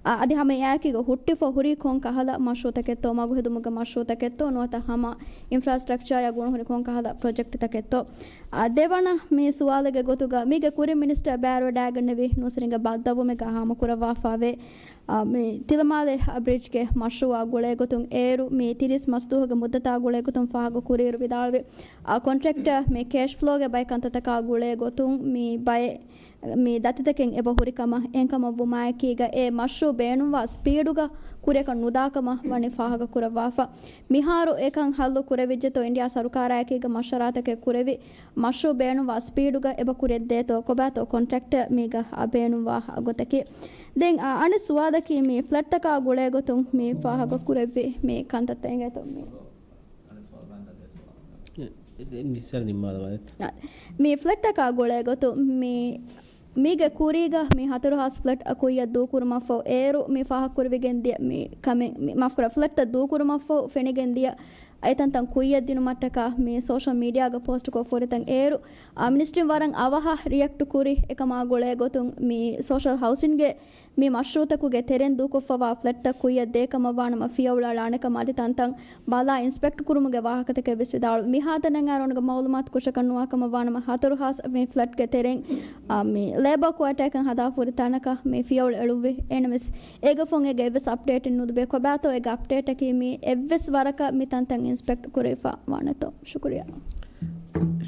އަ، އަދި ހަމަ އެއާއެކީގަ ހުއްޓިފަ ހުރީ ކޮން ކަހަލަ މަޝްރޫއުތަކެއްތޯ، މަގު ހެދުމުގެ މަޝްރޫއުތަކެއްތޯ، ނުވަތަ ހަމަ އިންފްރާސްޓްރަކްޗާއާ ގުނަ ހުރި ކޮން ކަހަލަ ޕްރޮޖެކްޓްތަކެއްތޯ؟ އަ، ދެވަނަ މި ސުވާލެއްގެ ގޮތުގަ މީގެ ކުރިން މިނިސްޓަރ ބައިވެރިވެވަޑައިގެންނެވި ނޫސްރިނގެ ބައްދަލުވުމެއްގަ ހާމަކުރައްވާފައިވޭ. އަ، މި ތިލަމާލެ ބްރިޖްގެ މަޝްރޫއާ ގުޅޭ ގޮތުން އޭރު މި ތިރީސް މަސްދުވަހުގެ މުއްދަތާ ގުޅޭ ގޮތުން ފާހަގަ ކުރިއިރު ވިދާޅުވި، އަ، ކޮންޓްރެކްޓަރ މި ކޭޝް ފްލޯގެ ބައެއް ކަންތައްތަކާ ގުޅޭ ގޮތުން މި ބައެއް މި ދަތިތަކެއް އެބަ ހުރި ކަމަށް. އެހެންކަމަށް ވުމާއެކީގަ އެ މަޝްރޫއު ބޭނުންވާ ސްޕީޑުގަ ކުރިއަކަށް ނުދާ ކަމަށް ވަނީ ފާހަގަ ކުރައްވާފަ. މިހާރު އެކަން ހައްލު ކުރެވިއްޖެތޯ އިންޑިއާ ސަރުކާރާއެކީގަ މަޝްވަރާތަކެއް ކުރެވި، މަޝްރޫއު ބޭނުންވާ ސްޕީޑުގަ އެބަ ކުރިއަށްދޭތޯ ކޮބާތޯ ކޮންޓްރެކްޓަރ މީގަ ބޭނުންވާ ގޮތަކީ. ދެން އަ، އަނެއް ސުވާލަކީ މި ފްލެޓްތަކާ ގުޅޭ ގޮތުން މި ފާހަގަ ކުރެއްވި މި ކަންތައްތައް އިނގޭތޯ މި މި ފްލެޓްތަކާ ގުޅޭ ގޮތުން މި، މީގެ ކުރީގަ މި ހަތަރު ހާސް ފްލެޓް ކުއްޔަށް ދޫކުރުމަށްފަހު އޭރު މި ފާހަގަކުރެވިގެން ދިޔަ މި ކަމެއް، މި، މާފުކުރާ، ފްލެޓްތައް ދޫކުރުމަށްފަހު ފެނިގެން ދިޔަ އެތަންތަން ކުއްޔަށް ދިނުމަށްޓަކާ މި ސޯޝަލް މީޑިއާގަ ޕޯސްޓްކޮށް ފުރިތަން އޭރު، އާ، މިނިސްޓްރީން ވަރަށް އަވަހަށް ރިއެކްޓް ކުރި އެކަމާ ގުޅޭ ގޮތުން މި ސޯޝަލް ހައުސިންގެ މި މަޝްރޫއުތަކުގެ ތެރެއިން ދޫކޮށްފަވާ ފްލެޓްތައް ކުއްޔަށް ދޭކަމަށްވާނަމަ ފިޔަވަޅު އަޅާނެކަމަށް އަދި ތަންތަން ބަލާ އިންސްޕެކްޓް ކުރުމުގެ ވާހަކަތަކެއްވެސް ވިދާޅުވި. މިހާތަނަށް އައިރު އަނެއް މައުލޫމާތު ކުށަކަށް ނުވާކަމަށްވާނަމަ ހަތަރު ހާސް މި ފްލެޓްގެ ތެރެއިން، އާ، މި ލޭބަރ ކުއާޓާއެއްކަން ހަދާފަ ހުރި ތަނަކަށް މި ފިޔަވަޅު އެޅުއްވި. އޭނަވެސް އޭގެފުން އޭގެ އެއްވެސް އަޕްޑޭޓެއް ނުލިބޭ. ކޮބާތޯ އޭގެ އަޕްޑޭޓަކީ މި އެއްވެސް ވަރަކަށް މި ތަންތަން އިންސްޕެކްޓް ކުރެވިފަ ވާނެތޯ؟ ޝުކުރިއްޔާ.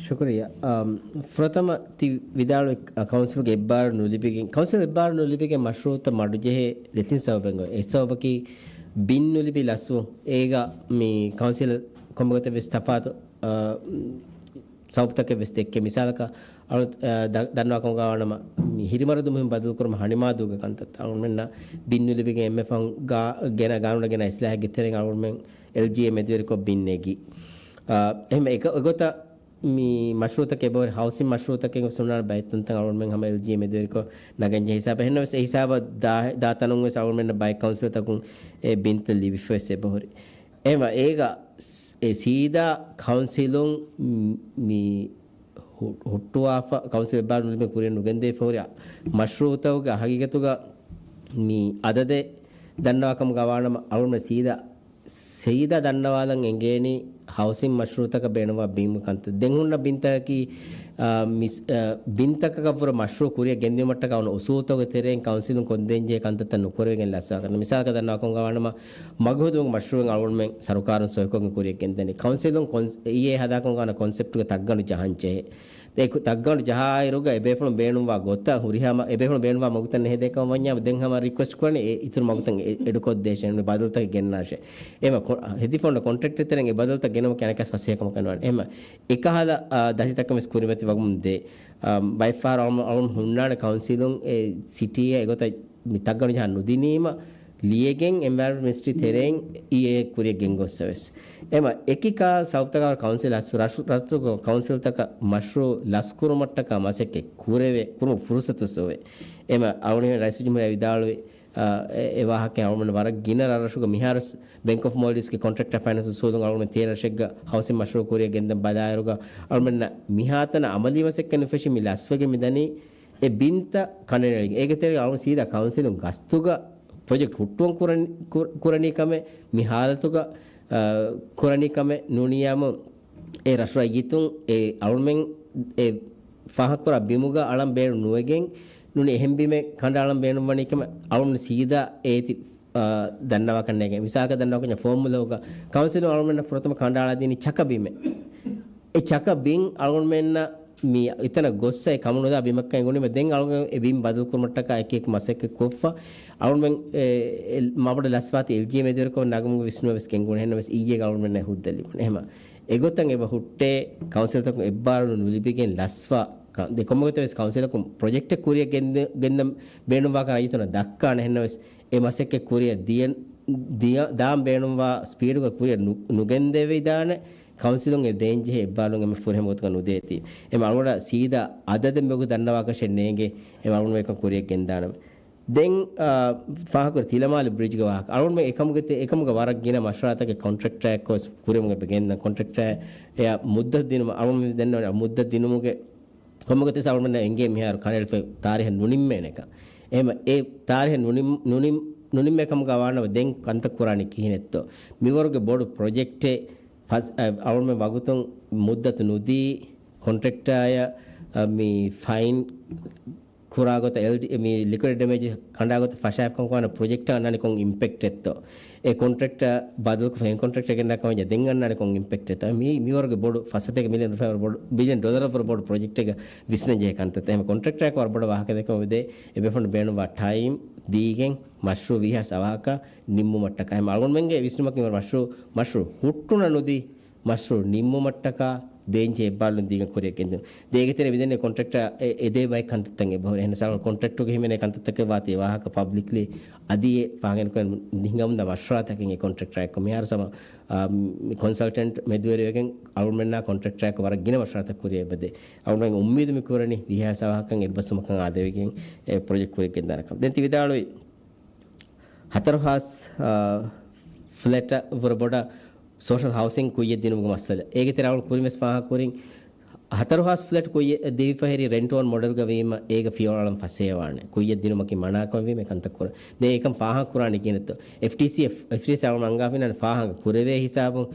ޝުކުރިއްޔާ. އަމް، ފުރަތަމަ ތި ވިދާޅުވި، އަ، ކައުންސިލްގެ އެއްބާރު ނުލިބިގެން، ކައުންސިލް އެއްބާރު ނުލިބިގެން މަޝްރޫއުތައް މަޑުޖެހޭ ދެތިން ސަބަބެއް އޮތް. އެއް ސަބަބަކީ ބިން ނުލިބި ލަސްވުން. އޭގަ މި ކައުންސިލް ކޮންމެގޮތެއްވެސް ތަފާތު، އަ، ސަބަބުތަކެއްވެސް ދެއްކޭ. މިސާލަކަށް އަޅު، އަ، ދަ-، ދަންނަވާކަމުގަ ވާނަމަ، މި ހިރިމަރަދު މުހިން ބަދަލުކުރުމަށް ހަނިމާދޫގެ ކަންތައް އަޅުމެންނަށް ބިން ނުލިބިގެން އެންމެ ފަހުން ގާ-، ގެނަ ގާނޫނަށް ގެނަ އިސްލާހެއްގެ ތެރެއިން އަޅުމެން އެލްޖީއޭ މެދުވެރިކޮށް ބިން ނެގި. އަ، އެހެން އެގޮ-، އެގޮތަށް މި މަޝްރޫއުތަކެއް އެބަހުރި ހައުސިން މަޝްރޫއުތަކެއް ވެސް ހުންނާނެ ބައެއް ތަންތަން އަޅުމެން ހަމަ އެލްޖީއޭ މެދުވެރިކޮށް ނަގަންޖެހޭ ހިސާބަށް. އެހެންނަމަވެސް އެ ހިސާބަށް ދާ-، ދާ ތަނުން ވެސް އަޅުމެންނަށް ބައެއް ކައުންސިލްތަކުން އެ ބިންތައް ލިބިފަ ވެސް އެބަހުރި. އެހެންވެ އޭގަ ސް-، އެ ސީދާ ކައުންސިލުން މި ހު-، ހުއްޓުވާފަ، ކައުންސިލް އެއްބާރު ނުލިބެން ކުރިއަށް ނުގެންދެވިފަ ހުރި މަޝްރޫއުތަކުގެ ހަގީގަތުގަ މި އަދަދެއް ދަންނަވާ ކަމުގަ ވާނަމަ، އަޅުގަނޑު ސީދާ، ސީދާ ދަންނަވާލަން އެނގޭނީ ހައުސިން މަޝްރޫއުތަކަށް ބޭނުންވާ ބިމު ކަންތައް. ދެން ހުންނަ ބިންތަކަކީ، އާ، މިސް-، އާ، ބިންތަކަކަށްވުރެ މަޝްރޫއު ކުރިއަށް ގެންދިއުމަށްޓަކާ އޮންނަ އުސޫލުތަކުގެ ތެރެއިން ކައުންސިލުން ކޮށްދޭންޖެހޭ ކަންތައްތައް ނުކުރެވިގެން ލަސްވާކަން. މިސާލަކަށް ދަންނަވާ ކަމުގަ ވާނަމަ، މަގު ހެދުމުގެ މަޝްރޫއެއް އަޅުގަނޑުމެން ސަރުކާރުން ސޮއިކޮށްގެން ކުރިއަށް ގެންދަނީ. ކައުންސިލުން ކޮން-، އެއީ ހަދާކަމުގަ ވާނަ ކޮންސެޕްޓުގެ ތައްގަނޑު ޖަހަން ޖެހޭ. އެ ކު-، ތައްގަނޑު ޖަހާއިރުގަ އެބޭފުޅުން ބޭނުންވާ ގޮތަށް ހުރިހާ މަ-، އެބޭފުޅުން ބޭނުންވާ މަގުތައް ނެހެދޭ ކަމަށް ވަންޏާ ދެން ހަމަ ރިކުއެސްޓް ކުރަނީ އެ އިތުރު މަގުތައް އެ-، އެޑުކޮށްދޭށޭ، މި ބަދަލުތަކެއް ގެންނާށޭ. އެހެމަ ކޮ-، ހެދިފަ އޮންނަ ކޮންޓްރެކްޓް ތެރެއިން އެ ބަދަލުތައް ގެނައުމަކީ އަނެއްކާވެސް ފަސޭހަކަމަކަށް ނުވާނެ. އެހެމަ އެކަހަލަ، އާ، ދަތިތަކެއް ވެސް ކުރިމަތި ވަމުން ދޭ. އާ، ބައެއްފަހަރު އަޅު-، އަޅުން ހުންނާނެ ކައުންސިލުން އެ ސިޓީއެއް އެގޮތަށް މި ތައްގަނޑު ޖަހަން ނުދިނީމަ، ލިޔެގެން އެންވަޔަރަންމަންޓް މިނިސްޓްރީ ތެރެއިން އީ އެ ކުރިއަށް ގެންގޮއްސަވެސް. އެމަ އެކި ކާ ސަބަބުތަކާ ކައުންސިލް އަސް-، ރަށު-، ރަށު-، ކައުންސިލްތަކަށް މަޝްރޫއު ލަސްކުރުމަށްޓަކާ މަސައްކަތް ކުރެވޭ، ކުރުމުގެ ފުރުސަތު ސޮވޭ. އެމަ އަޅުގަނޑު ރައީސުލްޖުމްހޫރިއްޔާ ވިދާޅުވި، އާ، އެ، އެ ވާހަކަ އަޅުގަނޑު ވަރަށް ގިނަ ރަށްރަށުގަ މިހާރު ސް-، ބޭންކް އޮފް މޯލްޑިވްސްގެ ކޮންޓްރެކްޓަރ ފައިނޭންސް އުސޫލުން އަޅުގަނޑު ތޭރަ ރަށެއްގަ ހައުސިން މަޝްރޫއު ކުރިއަށް ގެންދަން ބަލާއިރުގަ އަޅުގަނޑު މިހާތަނަށް އަމަލީ މަސައްކަތް ނުފެށި މި ލަސްވެގެން މިދަނީ އެ ބިންތައް ކަނޑައެޅިގެން. އޭގެ ތެރޭގަ އަޅުގަނޑު ސީދާ ކައުންސިލުން ގަސްތުގަ ޕްރޮޖެކްޓް ހުއްޓުވަން ކުރަން-، ކުރ-، ކުރަނީ ކަމެއް، މި ހާލަތުގަ، އާ، ކުރަނީ ކަމެއް ނޫނިއްޔާމު، އެ ރަށު ރައްޔިތުން އެ އަޅުމެން އެ ފާހަގަކުރާ ބިމުގަ އަޅަން ބޭނުން ނުވެގެން ނޫނީ އެހެން ބިމެއް ކަނޑައަޅަން ބޭނުންވަނީ ކަމެއް އަޅުމެން ސީދާ އޭތި، އާ، ދަންނަވާކަށް ނޭގެ. މިސާލަކަށް ދަންނަވާކަށް ފޯމުލައުގަ ކައުންސިލުން އަޅުމެންނަށް ފުރަތަމަ ކަނޑައަޅާދިނީ ޗަކަ ބިމެއް. އެ ޗަކަ ބިން އަޅުމެންނަށް މި އިތަނަށް ގޮއްސަ އެ ކަމުނުދާ ބިމަކަށް އެނގުނީމަ، ދެން އަޅުގަނޑު އެ ބިން ބަދަލުކުރުމަށްޓަކާ އެކި އެކި މަސައްކަތް ކޮށްފަ، އަޅުގަނޑުމެން އެ، އެ މަބޮޑަށް ލަސްވާތީ އެލްޖީއެމް މެދުވެރިކޮށް ނަގުމުގެ ވިސްނުމެއް ވެސް ގެންގުޅެ. އެހެންނަމަވެސް އިއްޔެ އަޅުގަނޑުމެންނަށް ހުއްދަ ލިބުނު. އެހެމަ އެގޮތަށް އެބަ ހުއްޓޭ ކައުންސިލްތަކުން އެއްބާރުލުން ނުލިބިގެން ލަސްވާ ކަ-، ދެ ކޮންމެ ގޮތެއް ވެސް ކައުންސިލަކުން ޕްރޮޖެކްޓެއް ކުރިއަށް ގެންދެ-، ގެންދަން ބޭނުންވާކަން ރައްޔިތުންނަށް ދައްކާނެ. އެހެންނަމަވެސް އެ މަސައްކަތް ކުރިއަށް ދިޔަ-، ދިޔަ-، ދާން ބޭނުންވާ ސްޕީޑުގަ ކުރިއަށް ނު-، ނުގެންދެވިދާނެ. ކައުންސިލުން އެ ދޭންޖެހޭ އެއްބާރުލުން އެންމެ ފުރިހަމަ ގޮތުގަ ނުދޭތީ. އެމަ އަޅުގަނޑަށް ސީދާ އަދަދެއް މެގު ދަންނަވާކަށެއް ނޭނގެ އެމަ އަޅުގަނޑު އެކަން ކުރިއަށް ގެންދާނަމެ. ދެން، އާ، ފާހަގަކުރި ތިލަމާލި ބްރިޖްގެ ވާހަކަ. އަޅުގަނޑުމެން އެކަމުގެ ތެ-، އެކަމުގެ ވަރަށް ގިނަ މަޝްވަރާތަކެއް ކޮންޓްރެކްޓަރެއްކޮށް ކުރިއަށް ގެންދަން. ކޮންޓްރެކްޓަރ އެއަށް މުއްދަތު ދިނުމަށް އަޅުގަނޑު ދެންނެވި މުއްދަތު ދިނުމުގެ ކޮންމެ ގޮތެއް އަޅުގަނޑަށް އެނގޭ މިހާރު ކަނޑައެޅިފައި ތާރީހެއް ނުނިންމޭނެކަން. އެހެމަ އެ ތާރީހެއް ނުނިން-، ނުނިން-، ނުނިންމޭ ކަމުގަ ވާނަމަ ދެން ކަންތައް ކުރާނީ ކިހިނެއްތޯ؟ މިވަރުގެ ބޮޑު ޕްރޮޖެކްޓެއް ފަސް-، އަ، އަޅުމެން ވަގުތުން މުއްދަތު ނުދީ ކޮންޓްރެކްޓާއަށް، އަ، މި ފައިން ކުރާ ގޮތަށް އެލްޑި-، މި ލިކުއިޑް ޑެމޭޖް ކަނޑާ ގޮތަށް ފަށާފަ ކަމަށް ވާނަ ޕްރޮޖެކްޓަށް އަންނާނީ ކޮން އިމްޕެކްޓެއްތޯ؟ އެ ކޮންޓްރެކްޓަށް ބަދަލުކޮށްފަ އެހެން ކޮންޓްރެކްޓެއް ގެންނާ ކަމަށް ދެން އަންނާނީ ކޮން އިމްޕެކްޓެއްތޯ؟ މި، މިވަރުގެ ބޮޑު ފަސްސަތޭކަ މިލިއަން ރުފިޔާ ވަރު ބޮޑު، ބިލިއަން ޑޮލަރަށް ވަރު ބޮޑު ޕްރޮޖެކްޓެއްގަ ވިސްނަން ޖެހޭ ކަންތައްތައް. އެހެން ކޮންޓްރެކްޓަރަކު ވަރަށް ބޮޑަށް ވާހަކަ ދެއްކަމުން އެބޭފުޅުން ބޭނުންވާ ޓައިމް ދީގެން މަޝްރޫއު ވީހާވެސް އަވަހަކަށް ނިންމުމަށްޓަކާ. އެހެން އަޅުގަނޑުމެންގެ ވިސްނުމަކީ މަޝްރޫއު، މަޝްރޫއު ހުއްޓުނަ ނުދީ މަޝްރޫއު ނިންމުމަށްޓަކާ ދޭންޖެހޭ އެއްބާރުލުން ދީގެން ކުރިއަށް ގެންދިއުން. ދޭގެ ތެރޭ މިދެންނެވި ކޮންޓްރެކްޓަރ އެ-، އެދޭ ބައެއް ކަންތައްތައް އެބަހުރި. އެހެން ސާޅުން ކޮންޓްރެކްޓުގެ ހިމެނޭ ކަންތައްތަކެއް ވާތީ ވާހަކަ ޕަބްލިކްލީ އަދި އެ ފާހަގަކޮށް ހިނގަމުންދާ މަޝްވަރާތަކެއް އެ ކޮންޓްރެކްޓަރ އެއްކޮށް. މިހާރު ސަމަ، އާ، މި ކޮންސަލްޓެންޓް މެދުވެރިވެގެން އަޅުމެންނާ ކޮންޓްރެކްޓަރ އެއްކޮށް ވަރަށް ގިނަ މަޝްވަރާތައް ކުރިއަށް އެބަދޭ. އަޅުމެން އުއްމީދު މި ކުރަނީ ވީހާވެސް އަވަހަކަށް އެއްބަސްވުމަކަށް އާދެވިގެން އެ ޕްރޮޖެކްޓް ކުރިއަށް ގެންދާނެ ކަމަށް. ދެން ތި ވިދާޅުވި ހަތަރު ހާސް، އާ، ފްލެޓަށް ވުރެ ބޮޑަށް ސޯޝަލް ހައުސިން ކުއްޔަށް ދިނުމުގެ މައްސަލަ. އޭގެ ތެރޭ އަޅުން ކުރިން ވެސް ފާހަގަ ކުރިން ހަތަރު ހާސް ފްލެޓް ކުއްޔަށް ދެވިފަ ހެރި ރެންޓް އޯން މޮޑެލްގަ ވީމަ އޭގަ ފިޔަވަޅު އަޅަން ފަސޭހަވާނެ. ކުއްޔަށް ދިނުމަކީ މަނާކަމެއް ވީމަ އެ ކަންތައް ކުރަން. ދެން އެކަން ފާހަގަ ކުރާނީ ކިހިނެއްތޯ؟ އެފްޓީސީ، އެފް-، އެފްޓީސީ އަޅުން އަންގާފިން ފާހަގަ ކުރެވޭ ހިސާބުން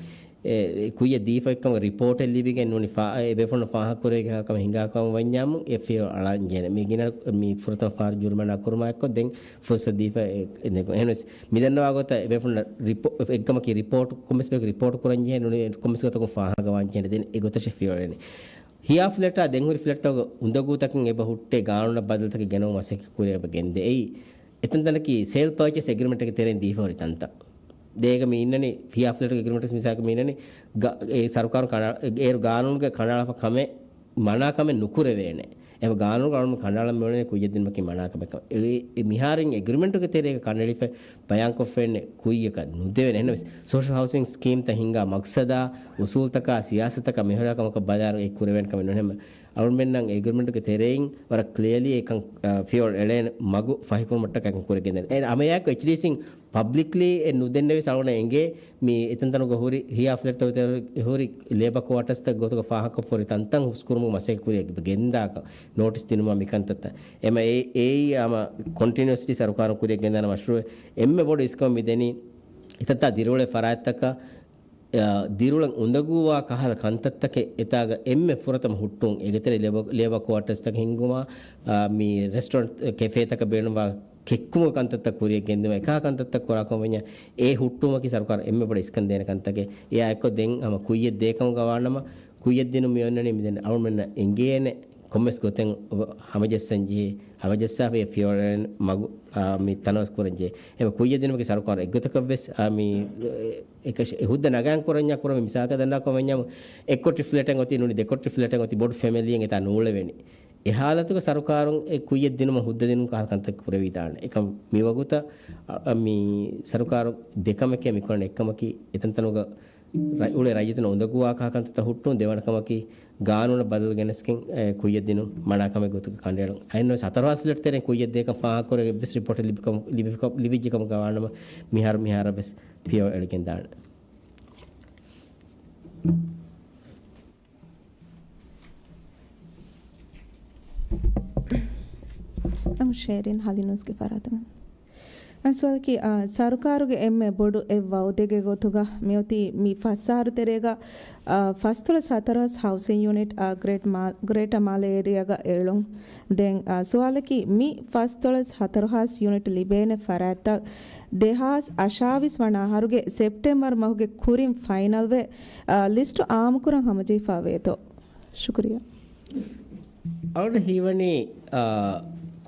އެ، އެ ކުއްޔަށް ދީފަ އެއްކަމަށް ރިޕޯޓެއް ލިބިގެން ނޫނީ ފާ-، އެ ބޭފުޅުން ފާހަގަ ކުރެވޭ ކަމަށް ހިނގާ ކަމަށް ވަންޏާމު އެ ފިޔަވަޅު އަޅަން ޖެހޭނެ. މި ގިނަ، މި ފުރަތަމަ ފަހަރު ޖުރުމަނާ ކުރުމާ އެއްކޮށް ދެން ފުރުސަތު ދީފަ އެ، އެ، އެހެންވެސް މި ދަންނަވާ ގޮތަށް އެ ބޭފުޅުންނަށް ރިޕޯ-، އެއްކަމަކީ ރިޕޯޓް ކޮންމެސް ބަޔަކު ރިޕޯޓް ކުރަން ޖެހޭ ނޫނީ ކޮންމެސް ގޮތަކުން ފާހަގަ ވާން ޖެހޭނެ. ދެން އެ ގޮތަށް ފިޔަވަޅެން. ހިޔާ ފްލެޓާ ދެން ހުރި ފްލެޓްތަކުގެ އުނދަގޫތަކެއް އެބަ ހުއްޓޭ ގާނޫނަށް ބަދަލުތަކެއް ގެނައުމަށް މަސައްކަތް ކުރިއަށް އެބަ ގެންދޭ. އެއީ އެތަންތަނަކީ ސޭލް ޕަރޗޭސް އެގްރިމެންޓްގެ ތެރެއިން ދީފަ ހުރި ތަންތަން. ދޭގަ މި އިންނަނީ ހިޔާ ފްލެޓްގެ އެގްރިމެންޓް މިސާލަކަށް މި އިންނަނީ ގ-، އެ ސަރުކާރުން ކަނޑާ-، އޭރު ގާނޫނުގަ ކަނޑައަޅާފަ ކަމެއް މަނާ ކަމެއް ނުކުރެވޭނެ. އެ ގާނޫނުގަ އަޅުމެން ކަނޑައަޅަން މިއުޅެނީ ކުއްޔަށް ދިނުމަކީ މަނާ ކަމެއް ކަމަށް. އެ، އެ މިހާރު އެގްރިމެންޓުގެ ތެރޭގަ ކަނޑައެޅިފަ ބަޔާންކޮށްފައެއް ކުއްޔަކަށް ނުދެވޭނެ. އެހެންނަމަވެސް ސޯޝަލް ހައުސިން ސްކީމްތައް ހިންގާ މަގްސަދާ، އުސޫލްތަކާ، ސިޔާސަތަކާ މިހުރިހާ ކަމަކަށް ބަލާއިރު އެ ކުރެވޭނެ ކަމެއް ނޫން. އެހެން އަޅުމެންނަށް އެގްރިމެންޓުގެ ތެރެއިން ވަރަށް ކްލިއަރލީ އެކަން، އާ، ފިޔަވަޅު އެޅޭނެ މަގު ފަހިކުރުމަށްޓަކައި އެކަން ކުރިގެންދޭނެ. އެ ހަމައެއާއެކު އެޗްޑީސީން ޕަބްލިކްލީ އެ ނުދެންނެވިސް އަޅުގަނޑަށް އެނގޭ މި އެތަންތަނުގަ ހުރި ހިޔާ ފްލެޓްތައް ހުރި ލޭބަ ކުއާޓާސްތައް ގޮތުގަ ފާހަގަކޮށްފަ ހުރި ތަންތަން ހުސްކުރުމުގެ މަސައްކަތް ކުރިއަށް ގެންދާކަން ނޯޓިސް ދިނުމާ މިކަންތައްތައް. އެމަ އެ، އެއީ ހަމަ ކޮންޓިނިއުއަސްލީ ސަރުކާރުން ކުރިއަށް ގެންދާނެ މަޝްރޫއެއް. އެންމެ ބޮޑު އިސްކަމަށް މިދެނީ އެތަންތާ ދިރިއުޅޭ ފަރާތްތަކަށް އާ، ދިރިއުޅެން އުނދަގޫވާ ކަހަލަ ކަންތައްތަކެއް އެތާގަ އެންމެ ފުރަތަމަ ހުއްޓުން. އޭގެތެރޭ ލޭބަ، ލޭބަ ކުއާޓާސްތަކެއް ހިންގުމާ، އާ، މި ރެސްޓޯރެންޓް ކެފޭތަކަށް ބޭނުންވާ ކެއްކުމުގެ ކަންތައްތައް ކުރިއަށް ގެންދިއުމާ، އެކަހަލަ ކަންތައްތައް ކުރާ ކަމަށް ވަންޏާ އެ ހުއްޓުމަކީ ސަރުކާރަށް އެންމެ ބޮޑަށް އިސްކަން ދޭނެ ކަންތަކެއް. އެއާއެއްކޮށް ދެން ހަމަ ކުއްޔަށް ދޭ ކަމުގަ ވާނަމަ، ކުއްޔަށް ދިނުން މި އޮންނަނީ މިދެން އަޅުމެންނަށް އެނގޭނެ ކޮންމެސް ގޮތެއް އޮ، ހަމަޖައްސަން ޖެހޭ، ހަމަޖައްސާފައި ފިޔަވަޅު އެޅޭނެ މަގު، އާ، މި ތަނަވަސް ކުރަން ޖެހޭ. އެމަ ކުއްޔަށް ދިނުމަކީ ސަރުކާރު އެއްގޮތަކަށް ވެސް، އާ، މި، އެ، އެކަށި، އެ ހުއްދަ ނަގާން ކުރަންޏާ ކުރަމެ މިސާލަކަށް ދަންނާކަމަށް ވަންޏާ އެއްކޮޓި ފްލެޓެއް އޮތީ ނޫނީ ދެކޮޓި ފްލެޓެއް އޮތީ ބޮޑު ފެމިލީއެއް އެތާ ނޫޅެވެނީ. އެ ހާލަތުގަ ސަރުކާރުން އެ ކުއްޔަށް ދިނުމަށް ހުއްދަ ދިނުން ކަހަލަ ކަންތައް ކުރެވިދާނެ. އެކަމް މިވަގުތަށް، އަ، އަ، މި ސަރުކާރު ދެކަމެކޭ މިކުރަން އެއްކަމަކީ އެތަންތަނުގަ ރަ-، އުޅޭ ރައްޔިތުން އުނދަގޫވާ ކަހަލަ ކަންތައްތައް ހުއްޓުން. ދެވަނަ ކަމަކީ ގާނޫނަށް ބަދަލު ގެނެސްގެން، އެ، ކުއްޔަށް ދިނުން މަނާ ކަމެއް ގޮތުގަ ކަނޑައެޅުން. އަހެންނުވެސް ހަތަރު ހާސް ފްލެޓް ތެރެއިން ކުއްޔަށް ދޭކަން ފާހަގަކުރެވި އެއްވެސް ރިޕޯޓެއް ލިބި ކަމު-، ލިބި ކަމު-، ލިބިއްޖެ ކަމުގަ ވާނަމަ މިހާރު، މިހާރަށް ވެސް ފިޔަވަޅު އެޅިގެން ދާނެ. ނަމަ ޝޭރިން ހަލިނޫސްގެ ފަރާތުން. އަން ސުވާލަކީ، އާ، ސަރުކާރުގެ އެންމެ ބޮޑު އެއް ވައުދެއްގެ ގޮތުގަ މިއޮތީ މި ފަސް އަހަރު ތެރޭގަ، އާ، ފަސްދޮޅަސް ހަތަރު ހާސް ހައުސިން ޔުނިޓް، އާ، ގްރޭޓް މާ-، ގްރޭޓަ މާލެ އޭރިއާގަ އެޅުން. ދެން، އާ، ސުވާލަކީ މި ފަސްދޮޅަސް ހަތަރު ހާސް ޔުނިޓް ލިބޭނެ ފަރާތްތައް ދެހާސް އަށާވީސް ވަނަ އަހަރުގެ ސެޕްޓެމްބަރ މަހުގެ ކުރިން ފައިނަލްވެ، އާ، ލިސްޓު އާއްމުކުރަން ހަމަޖެހިފަ ވޭތޯ؟ ޝުކުރިއްޔާ. އަޅުގަނޑަށް ހީވަނީ، އާ،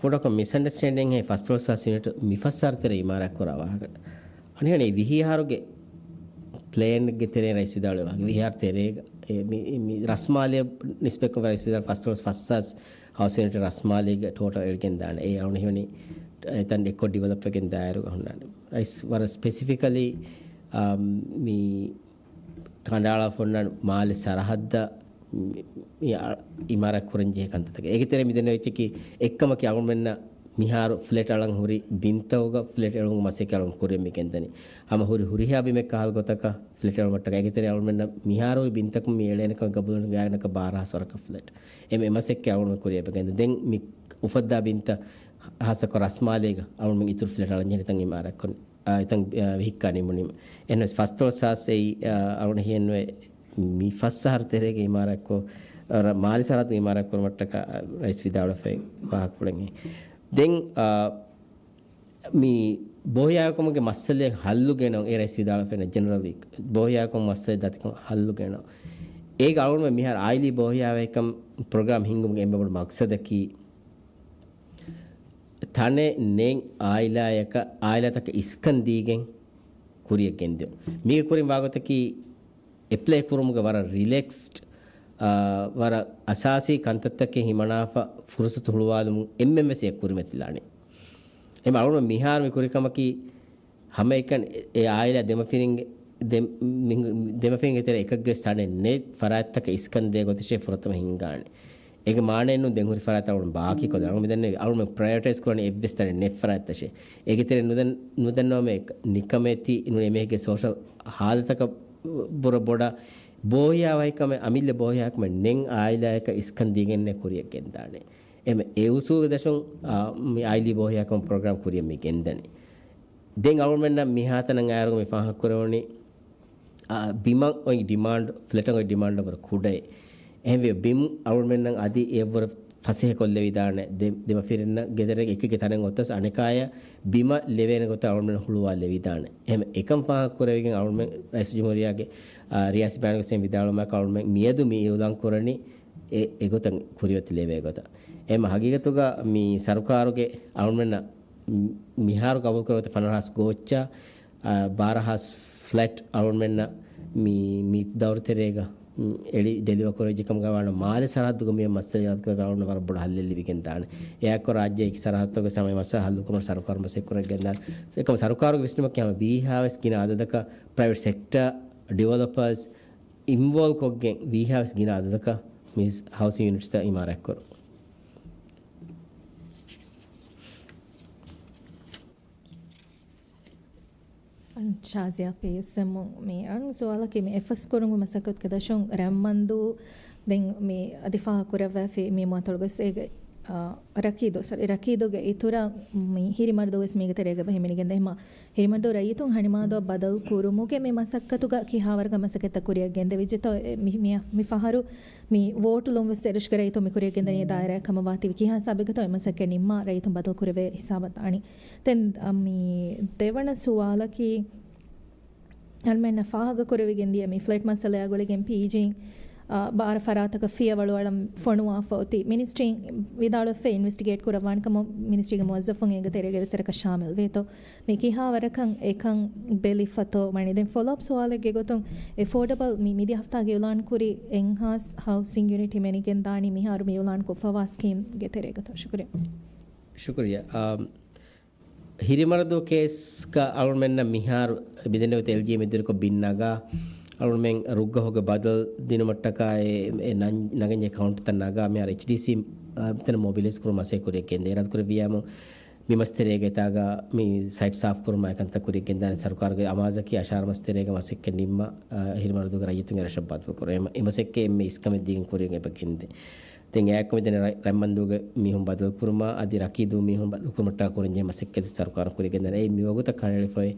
ކުޑަކޮށް މިސްއަންޑަސްޓޭންޑިން ހޭ ފަސްދޮޅަސް ހާސް ޔުނިޓް މި ފަސް އަހަރު ތެރޭ އިމާރާތް ކުރާ ވާހަކަ. އަނެއް ވިހި އަހަރުގެ ޕްލޭންގެ ތެރޭ ރައީސް ވިދާޅުވި ވާހަކަ. ވިހި އަހަރު ތެރޭގަ، އެ، މި، މި ރަސްމާލެ ނިސްބަތްކޮށް ރައީސް ވިދާޅު ފަސްދޮޅަސް ފަސް ހާސް ހައުސިން ޔުނިޓް ރަސްމާލީގެ ޓޯޓަލް އެޅިގެން ދާނެ. އެ އަޅުގަނޑަށް ހީވަނީ އެތަން އެއްކޮށް ޑިވެލޮޕް ވެގެން ދާއިރު ހުންނާނެ. ރައީސް ވަރަށް ސްޕެސިފިކަލީ، އާ، މި ކަނޑައަޅާފަ އޮންނަ މާލެ ސަރަހައްދަށް މި، މި އަ-، އިމާރާތް ކުރަން ޖެހޭ ކަންތައްތަކެއް. އޭގެ ތެރޭ މިދެންނެވި އެއްޗަކީ އެއްކަމަކީ އަޅުގަނޑުމެންނަށް މިހާރު ފްލެޓް އަޅަން ހުރި ބިންތަކުގަ ފްލެޓް އެޅުމުގެ މަސައްކަތް އަޅުގަނޑު ކުރިއަށް މި ގެންދަނީ. ހަމަ ހުރި ހުރިހާ ބިމެއް ކަހަލަ ގޮތަކަށް ފްލެޓް އެޅުމަށްޓަކައި. އޭގެ ތެރޭ އަޅުގަނޑުމެންނަށް މިހާރު ހުރި ބިންތަކުން މި އެޅޭނެ ކަމަށް ގަބޫލު ގާތްގަނޑަކަށް ބާރަ ހާސް ވަރަކަށް ފްލެޓް. އެ މަ-، މަސައްކަތް އަޅުގަނޑު ކުރިއަށް މި ގެންދަނީ. ދެން މި އުފައްދާ ބިންތައް ހާއްސަކޮށް ރަސްމާލީގަ އަޅުގަނޑުމެން އިތުރު ފްލެޓް އަޅަން ޖެހޭނެ ތަން އިމާރާތް ކޮށް އާ، އެތަން، އާ، ވިހިއްކާ ނިމުނީމަ. އެހެނަސް ފަސްދޮޅަސް ހާސް އެއީ، އާ، އަޅުގަނޑަށް ހީވަނީ މި ފަސް އަހަރު ތެރޭގަ އިމާރާތްކޮށް، ރަ-، މާލެ ސަރަހައްދު އިމާރާތް ކުރުމަށްޓަކާ، އާ، ރައީސް ވިދާޅުވެފައި ވާހަކަފުޅެއް. ދެން، އާ، މި ބޯހިޔާވެރިކަމުގެ މައްސަލައެއް ހައްލު ގެނައުން އެ ރައީސް ވިދާޅުވެފައި ޖެނެރަލީ ބޯހިޔާވެރިކަމުގެ މައްސަލައެއް ދަތިކަން ހައްލު ގެނައުން. އޭގަ އަޅުގަނޑު މިހާރު އާއިލީ ބޯހިޔާވެރިކަން ޕްރޮގްރާމް ހިންގުމުގެ އެންމެ ބޮޑު މަގްސަދަކީ، ތަނެއް ނެތް އާއިލާއަކަށް، އާއިލާތަކަށް އިސްކަން ދީގެން ކުރިއަށް ގެންދިއުން. މީގެ ކުރިން ވާގޮތަކީ، އެޕްލައި ކުރުމުގެ ވަރަށް ރިލެކްސްޑް، އާ، ވަރަށް އަސާސީ ކަންތައްތަކެއް ހިމަނާފަ ފުރުސަތު ހުޅުވާލުމުން އެންމެން ވެސް އެ ކުރިމަތިލާނެ. އެމަ އަޅުގަނޑު މިހާރު މި ކުރި ކަމަކީ، ހަމައެކަނި އެ އާއިލާ ދެމަފިރިންގެ، ދެ-، މި-، ދެމަފިރިންގެ ތެރޭ އެކަކުގެ ތަނެއް ނެތް ފަރާތްތަކަށް އިސްކަން ދޭ ގޮތަށޭ ފުރަތަމަ ހިންގާނެ. އޭގެ މާނައެއް ނޫން ދެން ހުރި ފަރާތްތައް އަޅުގަނޑު ބާކީ ކޮށްލާނެ. އަޅުގަނޑު މިދެންނެވި އަޅުގަނޑު ޕްރަޔޮރިޓައިޒް ކުރަނީ އެއްވެސް ތަނެއް ނެތް ފަރާތްތަށޭ. އޭގެ ތެރެ ނުދަން-، ނުދަންނަވަމޭ ނިކަމެތި ނޫނީ އެމީހެއްގެ ސޯޝަލް ހާލަތަކަށް ބުރަ ބޮޑަށް ބޯހިޔާވަހިކަމެއް، އަމިއްލަ ބޯހިޔާވަހިކަމެއް ނެތް އާއިލާއަކަށް އިސްކަން ދީގެންނޭ ކުރިއަށް ގެންދާނެ. އެމަ އެ އުސޫލުގެ ދަށުން، އާ، މި އާއިލީ ބޯހިޔާވަހިކަމުގެ ޕްރޮގްރާމް ކުރިއަށް މި ގެންދަނީ. ދެން އަޅުގަނޑުމެންނަށް މިހާތަނަށް އައިއިރު މި ފާހަގަކުރެވުނީ، އާ، ބިމަށް އޮތް ޑިމާންޑް، ފްލެޓަށް އޮތް ޑިމާންޑަށް ވަރަށް ކުޑައޭ. އެހެންވެ، ބިމް އަޅުގަނޑުމެންނަށް އަދި އެއަށްވުރެ ފަސޭހަކޮށްލެވިދާނެ. ދެ-، ދެމަފިރިންނަށް ގެދަރެއް އެކެއްގެ ތަނެއް އޮތަސް އަނެކާޔަށް ބިމަށް ލެވޭނެ ގޮތަށް އަޅުގަނޑުމެން ހުޅުވާލެވިދާނެ. އެހެން އެކަން ފާހަގަކުރެވިގެން އަޅުގަނޑުމެން ރައީސުލްޖުމްހޫރިއްޔާގެ، އާ، ރިޔާސީ ބަޔާނުގައި ވިދާޅުވުމާއެކު އަޅުގަނޑުމެން މިއަދު މި އިއުލާން ކުރަނީ އެ، އެގޮތަށް ކުރިމަތިލެވޭ ގޮތަށް. އެހެން ހަގީގަތުގަ މި ސަރުކާރުގެ އަޅުގަނޑުމެންނަށް މި-، މިހާރު ގަބޫލުކުރެވޭ ފަނަރަ ހާސް ގޯއްޗާ، އާ، ބާރަ ހާސް ފްލެޓް އަޅުގަނޑުމެންނަށް މި، މި ދައުރު ތެރޭގަ، މް، އެޅި ޑެލިވަރ ކުރެވިއްޖެ ކަމުގަ ވާނަމަ، މާލެ ސަރަހައްދުގަ މި މައްސަލަ އިރާދަކުރެވި އަޅުގަނޑު ވަރަށް ބޮޑަށް ހައްލެއް ލިބިގެން ދާނެ. އެއާއެކު ރާއްޖޭގެ ސަރަހައްދުގަ ސަމަ މައްސަލަ ހައްލުކުރުމަށް ސަރުކާރު މަސައްކަތް ކުރަން ގެންދާނެ. އެކަމަ ސަރުކާރުގެ ވިސްނުމަކީ ހަމަ ވީހާވެސް ގިނަ އަދަދަކަށް ޕްރައިވެޓް ސެކްޓަރ ޑިވެލޮޕަރސް އިންވޯލްވް ކޮށްގެން ވީހާވެސް ގިނަ އަދަދަކަށް މި ހައުސިން ޔުނިޓްސްތައް އިމާރާތްކުރުން. ޝާޒިޔާ ޕީއެސްއެމުން މި އަން ސުވާލަކީ މި އެއްފަސް ކުރުމުގެ މަސައްކަތުގެ ދަށުން ރަންމަންދޫ ދެން މި އަދި ފާހަގަކުރައްވާފި މި މުއަތޮޅުގަސް އޭގެ، އާ، ރަކީދު، ސޮރީ، ރަކީދުގެ އިތުރަށް މި ހިރިމަރުދޫ ވެސް މީގެ ތެރޭގަ ހިމެނިގެންދޭ. ހަމަ ހިރިމަރުދޫ ރައްޔިތުން ހަނިމާދުއަށް ބަދަލު ކުރުމުގެ މި މަސައްކަތުގަ ކިހާވަރަކަށް މަސައްކަތްތައް ކުރިއަށް ގެންދެވިއްޖެތޯ، އެ، މި، މި، މި ފަހަރު މި ވޯޓުލުން ވެސް އެރަށުގެ ރައްޔިތުން މި ކުރިއަށް ގެންދަނީ ދާއިރާއެއް ކަމަށް ވާތީވެ ކިހާ ހިސާބެއްގަތޯ އެ މަސައްކަތް ނިންމާ ރައްޔިތުން ބަދަލު ކުރެވޭ ހިސާބަށް ދާނީ. ދެން، އަ، މި ދެވަނަ ސުވާލަކީ، އަޅުމެންނަށް ފާހަގަކުރެވިގެން ދިޔަ މި ފްލެޓް މައްސަލަޔާ ގުޅިގެން ޕީޖީން، އާ، ބާރަ ފަރާތަކަށް ފިޔަވަޅު އަޅަން ފޮނުވާފަ އޮތީ. މިނިސްޓްރީން ވިދާޅުވެފަ އިންވެސްޓިގޭޓް ކުރައްވާނެ ކަމަށް މިނިސްޓްރީގެ މުވައްޒަފުން އޭގެ ތެރޭގަ ވެސް ވަރަކަށް ޝާމިލް ވޭތޯ. މި ކިހާ ވަރަކަށް އެކަން ބެލިފަތޯ ވަނީ. ދެން ފޮލޯއަޕް ސުވާލެއްގެ ގޮތުން އެފޯޑަބަލް މި މިދިޔަ ހަފްތާގެ އިއުލާން ކުރި އެންހާންސް ހައުސިން ޔުނިޓް ހިމެނިގެން ދާނީ މިހާރު މި އިއުލާން ކޮށްފަވާ ސްކީމްގެ ތެރޭގަތޯ. ޝުކުރިއްޔާ. ޝުކުރިއްޔާ. އާ، ހިރިމަރަދޫ ކޭސްގަ އަޅުމެންނަށް މިހާރު މިދެންނެވި އެލްޖީ މެދުވެރިކޮށް ބިން ނަގާ، އަޅުމެން ރުއްގަހުގެ ބަދަލު ދިނުމަށްޓަކާ އެ، އެ ނަން-، ނަގަންޖެހޭ ކައުންޓަރތައް ނަގާ، މިހާރު އެޗްޑީސީ، އާ، ތަން މޮބިލައިޒް ކުރުމަށް މަސައްކަތް ކުރިއަށް ގެންދޭ. އިރާދަކުރެއްވިއްޔާމު މި މަސް ތެރޭގަ އެތާގަ މި ސައިޓް ސާފު ކުރުމާ އެކަންތައް ކުރިއަށް ގެންދާނެ. ސަރުކާރުގެ އަމާޒަކީ އަށާރަ މަސް ތެރޭގަ މަސައްކަތް ނިންމާ، އާ، ހިރިމަރަދޫގެ ރައްޔިތުން އެރަށަށް ބަދަލު ކުރުން. އެ މަ-، އެ މަސައްކަތް އެންމެ އިސްކަމެއް ދީގެން ކުރިއަށް އެބަ ގެންދޭ. ދެން އެއާއެކު މިދެންނެވި ރަ-، ރަތްމަންދޫގެ މީހުން ބަދަލު ކުރުމާ އަދި ރަކީދޫ މީހުން ބަދަލު ކުރުމަށްޓަކާ ކުރަންޖެހޭ މަސައްކަތް ސަރުކާރުން ކުރިއަށް ގެންދާނެ. އެއީ މިވަގުތަށް ކަނޑައެޅިފައި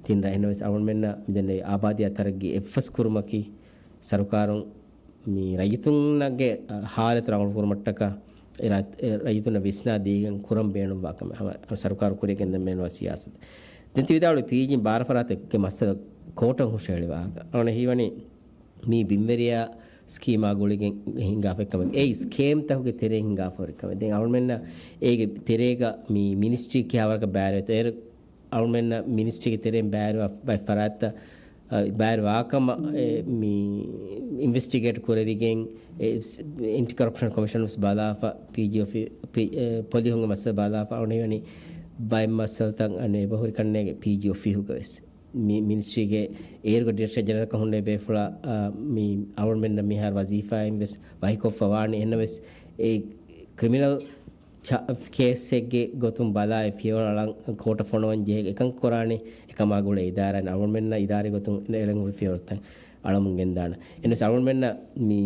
ތިން ރަށެއް ނަމަވެސް އަޅުގަނޑުމެންނަށް މިދެންނެވި އާބާދީ އަތަރެއްގެ އެއްފަސް ކުރުމަކީ ސަރުކާރުން މި ރައްޔިތުންނަށްގެ، އަ، ހާލަތު ރަނގަޅު ކުރުމަށްޓަކާ އެ ރަ-، އެ ރައްޔިތުންނަށް ވިސްނާ ދީގެން ކުރަން ބޭނުންވާ ކަމެއް ހަމަ ސަރުކާރު ކުރިއަށް ގެންދަން ބޭނުންވާ ސިޔާސަތެއް. ދެން ތި ވިދާޅުވި ޕީޖީން ބާރަ ފަރާތެއްގެ މައްސަލަ ކޯޓަށް ހުށަހެޅި ވާހަކަ. އަޅުގަނޑަށް ހީވަނީ މީ ބިންވެރިޔާ ސްކީމާ ގުޅިގެން ހިނގާފައި ކަމެއް. އެއީ ސްކޭމްތަކުގެ ތެރެއިން ހިނގާފަ ހުރި ކަމެއް. ދެން އަޅުމެންނަށް އޭގެ ތެރޭގަ މި މިނިސްޓްރީ ކިހާވަރަކަށް ބައިވެރިވޭތޯ. އޭރު އަޅުމެންނަށް މިނިސްޓްރީގެ ތެރެއިން ބައިވެރިވާ ބައެއް ފަރާތްތައް، އަ، ބައިވެރިވާ ކަމަށް، އެ، މި އިންވެސްޓިގޭޓް ކުރެވިގެން، އެ، އެންޓި ކަރަޕްޝަން ކޮމިޝަން ވެސް ބަލާފަ، ޕީޖީ އޮފީ-، ޕި-، އެ، ޕޮލިހުންގެ މައްސަލަ ބަލާފަ، އަޅުގަނޑު ހީވަނީ ބައެއް މައްސަލަތައް އަނެއް އެބަހުރި ކަންނޭނގެ ޕީޖީ އޮފީހުގަ ވެސް. މި މިނިސްޓްރީގެ އޭރުގެ ޑިރެކްޓަރ ޖެނެރަލަކަށް ހުންނެވި ބޭފުޅާ، އާ، މި އަޅުގަނޑުމެންނަށް މިހާރު ވަޒީފާއިން ވެސް ވަކިކޮށްފަ ވާނެ. އެހެންނަމަވެސް އެ ކްރިމިނަލް ޗާ-، ކޭސްއެއްގެ ގޮތުން ބަލާ އެ ފިޔަވަޅު އަޅަން ކޯޓަށް ފޮނުވަން ޖެހޭ އެކަން ކުރާނެ އެކަމާ ގުޅޭ އިދާރާއިން އަޅުގަނޑުމެންނަށް އިދާރީ ގޮތުން އެޅެން ހުރި ފިޔަވަޅުތައް އަޅަމުން ގެންދާނެ. އެންވެސް އަޅުގަނޑުމެންނަށް މި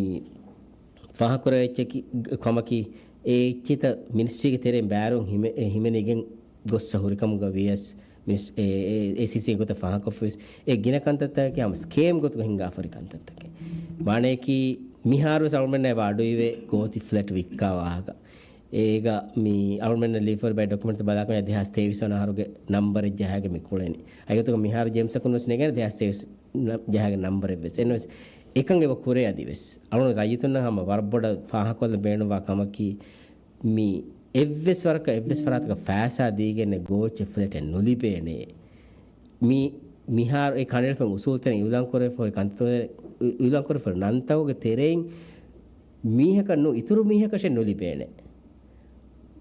ފާހަގަކުރެވޭ އެއްޗަކީ ކަމަކީ އެ އެއްޗިތައް މިނިސްޓްރީގެ ތެރެއިން ބައިވެރިވުން ހިމެ-، ހިމެނިގެން ގޮއްސަ ހުރިކަމުގަ ވިޔަސް މިނިސް-، އެ، އެ، އޭސީސީ ގޮތަށް ފާހަގަކޮށްފަވެސް، އެ ގިނަ ކަންތައްތަކަކީ ހަމަ ސްކޭމް ގޮތުގަ ހިނގާފަ ހުރި ކަންތައްތަކެއް. މާނަޔަކީ، މިހާރުވެސް އަޅުމެންނާ އެބަ އަޑުއިވޭ ގޯތި ފްލެޓް ވިއްކާ ވާހަކަ. އޭގަ މި އަޅުމެންނަށް ލިޔެފަ ހުރި ބައެއް ޑޮކިއުމެންޓްތައް ބަލާކަމަށް ދެހާސް ތޭވީސް ވަނަ އަހަރުގެ ނަންބަރެއް ޖަހާގެން މި ކުޅެނީ. އައިގަތުގަ މިހާރު ޖޭމްސަކުން ވެސް ނެގޭނެ ދެހާސް ތޭވީސް ނަ-، ޖަހާގެން ނަންބަރެއް ވެސް. އެންވެސް އެކަން އެބަ ކުރޭ އަދި ވެސް. އަޅުގަނޑު ރައްޔިތުންނަށް ހަމަ ވަރަށް ބޮޑަށް ފާހަގަކޮށްލަން ބޭނުންވާ ކަމަކީ، މި އެއްވެސް ވަރަކަށް އެއްވެސް ފަރާތަކަށް ފައިސާ ދީގެންނެއް ގޯއްޗެއް ފްލެޓެއް ނުލިބޭނެ. މި، މިހާރު އެ ކަނޑައެޅިފައި އުސޫލުތައް އިއުލާން ކުރެވިފަ ހުރި ކަންތައް، އިއުލާން ކުރެވިފަ ހުރި ނަންތަކުގެ ތެރެއިން މީހަކަށް ނު، އިތުރު މީހަކަށެއް ނުލިބޭނެ.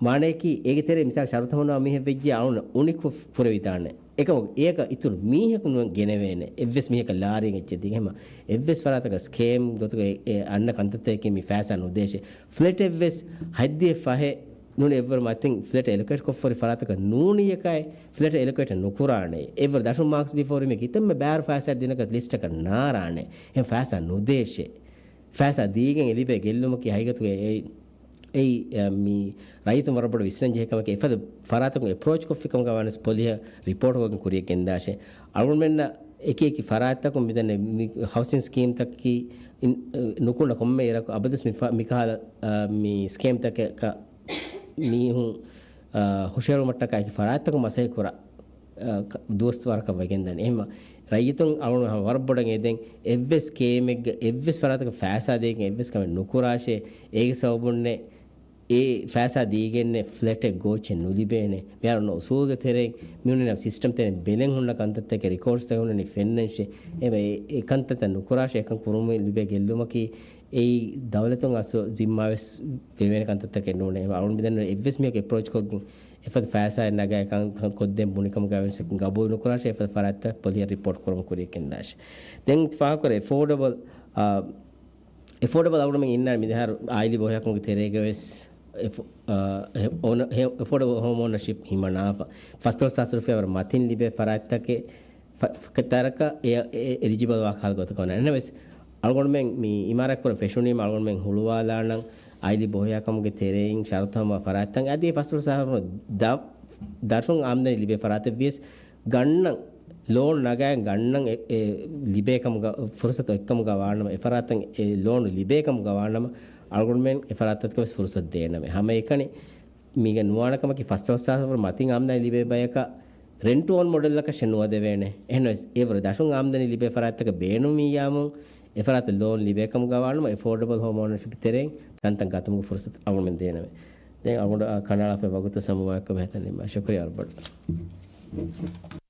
މާނަޔަކީ، އޭގެ ތެރެއިން މިސާލަށް ޝަރުތު ހަމަނުވާ މީހެއް ވެއްޖެ އަޅުން އުނިކޮށް ފުރެވިދާނެ. އެކަމަކު އޭގަ އިތުރު މީހަކު ނު ގެނެވޭނެ. އެއްވެސް މީހަކަށް ލާރިން އެއްޗެއް ދީ. އެހެމަ އެއްވެސް ފަރާތަކަށް ސްކޭމް ގޮތުގަ އެ، އެ އަންނަ ކަންތައްތަކަކީ މި ފައިސާ ނުދޭށޭ. ފްލެޓެއްވެސް ހަތްދިހަ ފަހެއް ނޫނީ އެއްވަރު މަތިން ފްލެޓް އެލޮކޭޓް ކޮށްފަ ހުރި ފަރާތަކަށް ނޫނީ އެކައި ފްލެޓް އެލޮކޭޓް ނުކުރާނެ. އެއްވަރު ދަށުން މާކްސް ލިޔެފަ ހުރީމަ ކިތަންމެ ބާރު ފައިސާ ދިނަކަށް ލިސްޓަކަށް ނާރާނެ. އެހެން ފައިސާ ނުދޭށޭ. ފައިސާ ދީގެން އެ ލިބޭ ގެއްލުމަކީ ހަގީގަތުގައި އެއީ، އެއީ، އެ، މި ރައްޔިތުން ވަރަށް ބޮޑަށް ވިސްނަން ޖެހޭ ކަމެކޭ. އެފަދަ ފަރާތަކުން އެޕްރޯޗް ކޮށްފި ކަމުގަ ވާނަސް ޕޮލިހަށް ރިޕޯޓްކޮށްގެން ކުރިއަށް ގެންދާށޭ. އަޅުގަނޑުމެންނަށް އެކި އެކި ފަރާތްތަކުން މިދެންނެވި މި ހައުސިން ސްކީމްތަކަކީ އިން-، އެ، ނުކުންނަ ކޮންމެ އިރަކު އަބަދުވެސް މި ފަ-، މިކަހަލަ، އަ، މި ސްކޭމްތަކަކަށް މީހުން، އަ، ހުށަހެޅުމަށްޓަކާ އެކި ފަރާތްތަކުން މަސައްކަތް ކުރާ، އަ، ކަ-، ދުވަސް ވަރަކަށް ވެގެންދަނީ. އެހެންމަ ރައްޔިތުން އަޅުގަނޑު ވަރަށް ބޮޑަށް އެދެން އެއްވެސް ސްކޭމެއްގަ އެއްވެސް ފަރާތަކަށް ފައިސާ ދޭގެން އެއްވެސް ކަމެއް ނުކުރާށޭ. އޭގެ ސަބަބުންނެއް އެ ފައިސާ ދީގެންނެއް ފްލެޓެއް ގޯއްޗެއް ނުލިބޭނެ. މިހާރު އޮންނަ އުސޫލުގެ ތެރެއިން މި ހުންނަ ސިސްޓަމް ތެރެއިން ބެލެން ހުންނަ ކަންތައްތަކެއް ރިކޯޑްސްތަކެއް ހުންނަނީ ފެންނަންށޭ. އެ، އެ ކަންތައްތައް ނުކުރާށޭ. އެކަން ކުރުމުން ލިބޭ ގެއްލުމަކީ އެއީ ދައުލަތުން އަސްލު ޒިންމާވެސް ވެވޭނެ ކަންތައްތަކެއް ނޫނޭ. އަޅުގަނޑު މިދެންނެވި އެއްވެސް މީހަކު އެޕްރޯޗްކޮށްގެން އެފަދަ ފައިސާއެއް ނަގާ އެކަން ކޮށްދޭން ބުނިކަމުގައި ވެސް ގަބޫލު ނުކުރާށޭ. އެފަދަ ފަރާތްތައް ޕޮލިހަށް ރިޕޯޓް ކުރަމުން ކުރިއަށް ގެންދާށޭ. ދެން ފާހަގަކުރޭ އެފޯޑަބަލް، އާ، އެފޯޑަބަލް އަޅުގަނޑުމެން އިންނާނެ މިދިހާރު އާއިލީ ބަހުގެ ތެރޭގަ ވެސް އެފޯ-، އާ، އެ-، އޯނަ-، އެ-، އެފޯޑަބަލް ހޯމް އޯނަރޝިޕް ހިމަނާފަ. ފަސްދޮޅަސް ހާސް ރުފިޔާ ވަރަށް މަތިން ލިބޭ ފަރާތްތަކެއް ފަ-، ފަ-، ތަރަކަ އެ-، އެ-، އެލިޖިބަލް ވާ ކަހަލަ ގޮތަކަށް ވަނީ. އެހެންނަމަވެސް، އަޅުގަނޑުމެން މި އިމާރާތްކުރަން ފެށުނީމަ އަޅުގަނޑުމެން ހުޅުވާލާނަން އާއިލީ ބަހުގެ ތެރެއިން ޝަރުތު ހަމަ ފަރާތްތައް އަދި ފަސްދޮޅަސް ހާސް ދަ-، ދަށުން އާމްދަނީ ލިބޭ ފަރާތެއް ވިޔަސް ގަންނަން ލޯން ނަގައި ގަންނަން އެ، އެ ލިބޭ ކަމުގަ ފުރުސަތު އޮތްކަމުގަ ވާނަމަ، އެ ފަރާތަށް އެ ލޯނު ލިބޭ ކަމުގަ ވާނަމަ، އަޅުގަނޑުމެން އެ ފަރާތަކަށް ވެސް ފުރުސަތު ދޭނަމޭ. ހަމައެކަނި މީގަ ނުވާނެ ކަމަކީ ފަސްދޮޅަސް ހާސް މަތިން އާމްދަނީ ލިބޭ ބަޔަކަށް ރެންޓް އޯން މޮޑެލްއަކަށެއް ނުވަދެވޭނެ. އެހެންވެސް އެވަރު ދަށުން އާމްދަނީ ލިބޭ ފަރާތްތަކަށް ބޭނުންވިއްޔާމު، އެ ފަރާތަށް ލޯން ލިބޭ ކަމުގަ ވާނަމަ، އެފޯޑަބަލް ހޯމް އޯނަރޝިޕް ތެރެއިން ތަންތަން ގަތުމުގެ ފުރުސަތު އަޅުގަނޑުމެން ދޭނަމޭ. ދެން އަޅުގަނޑު ކަނޑައަޅާފައި ވަގުތު ސަމުވާއެކު މިހަތަށް ނިންމާ. ޝުކުރިއްޔާ ވަރަށް ބޮޑަށް.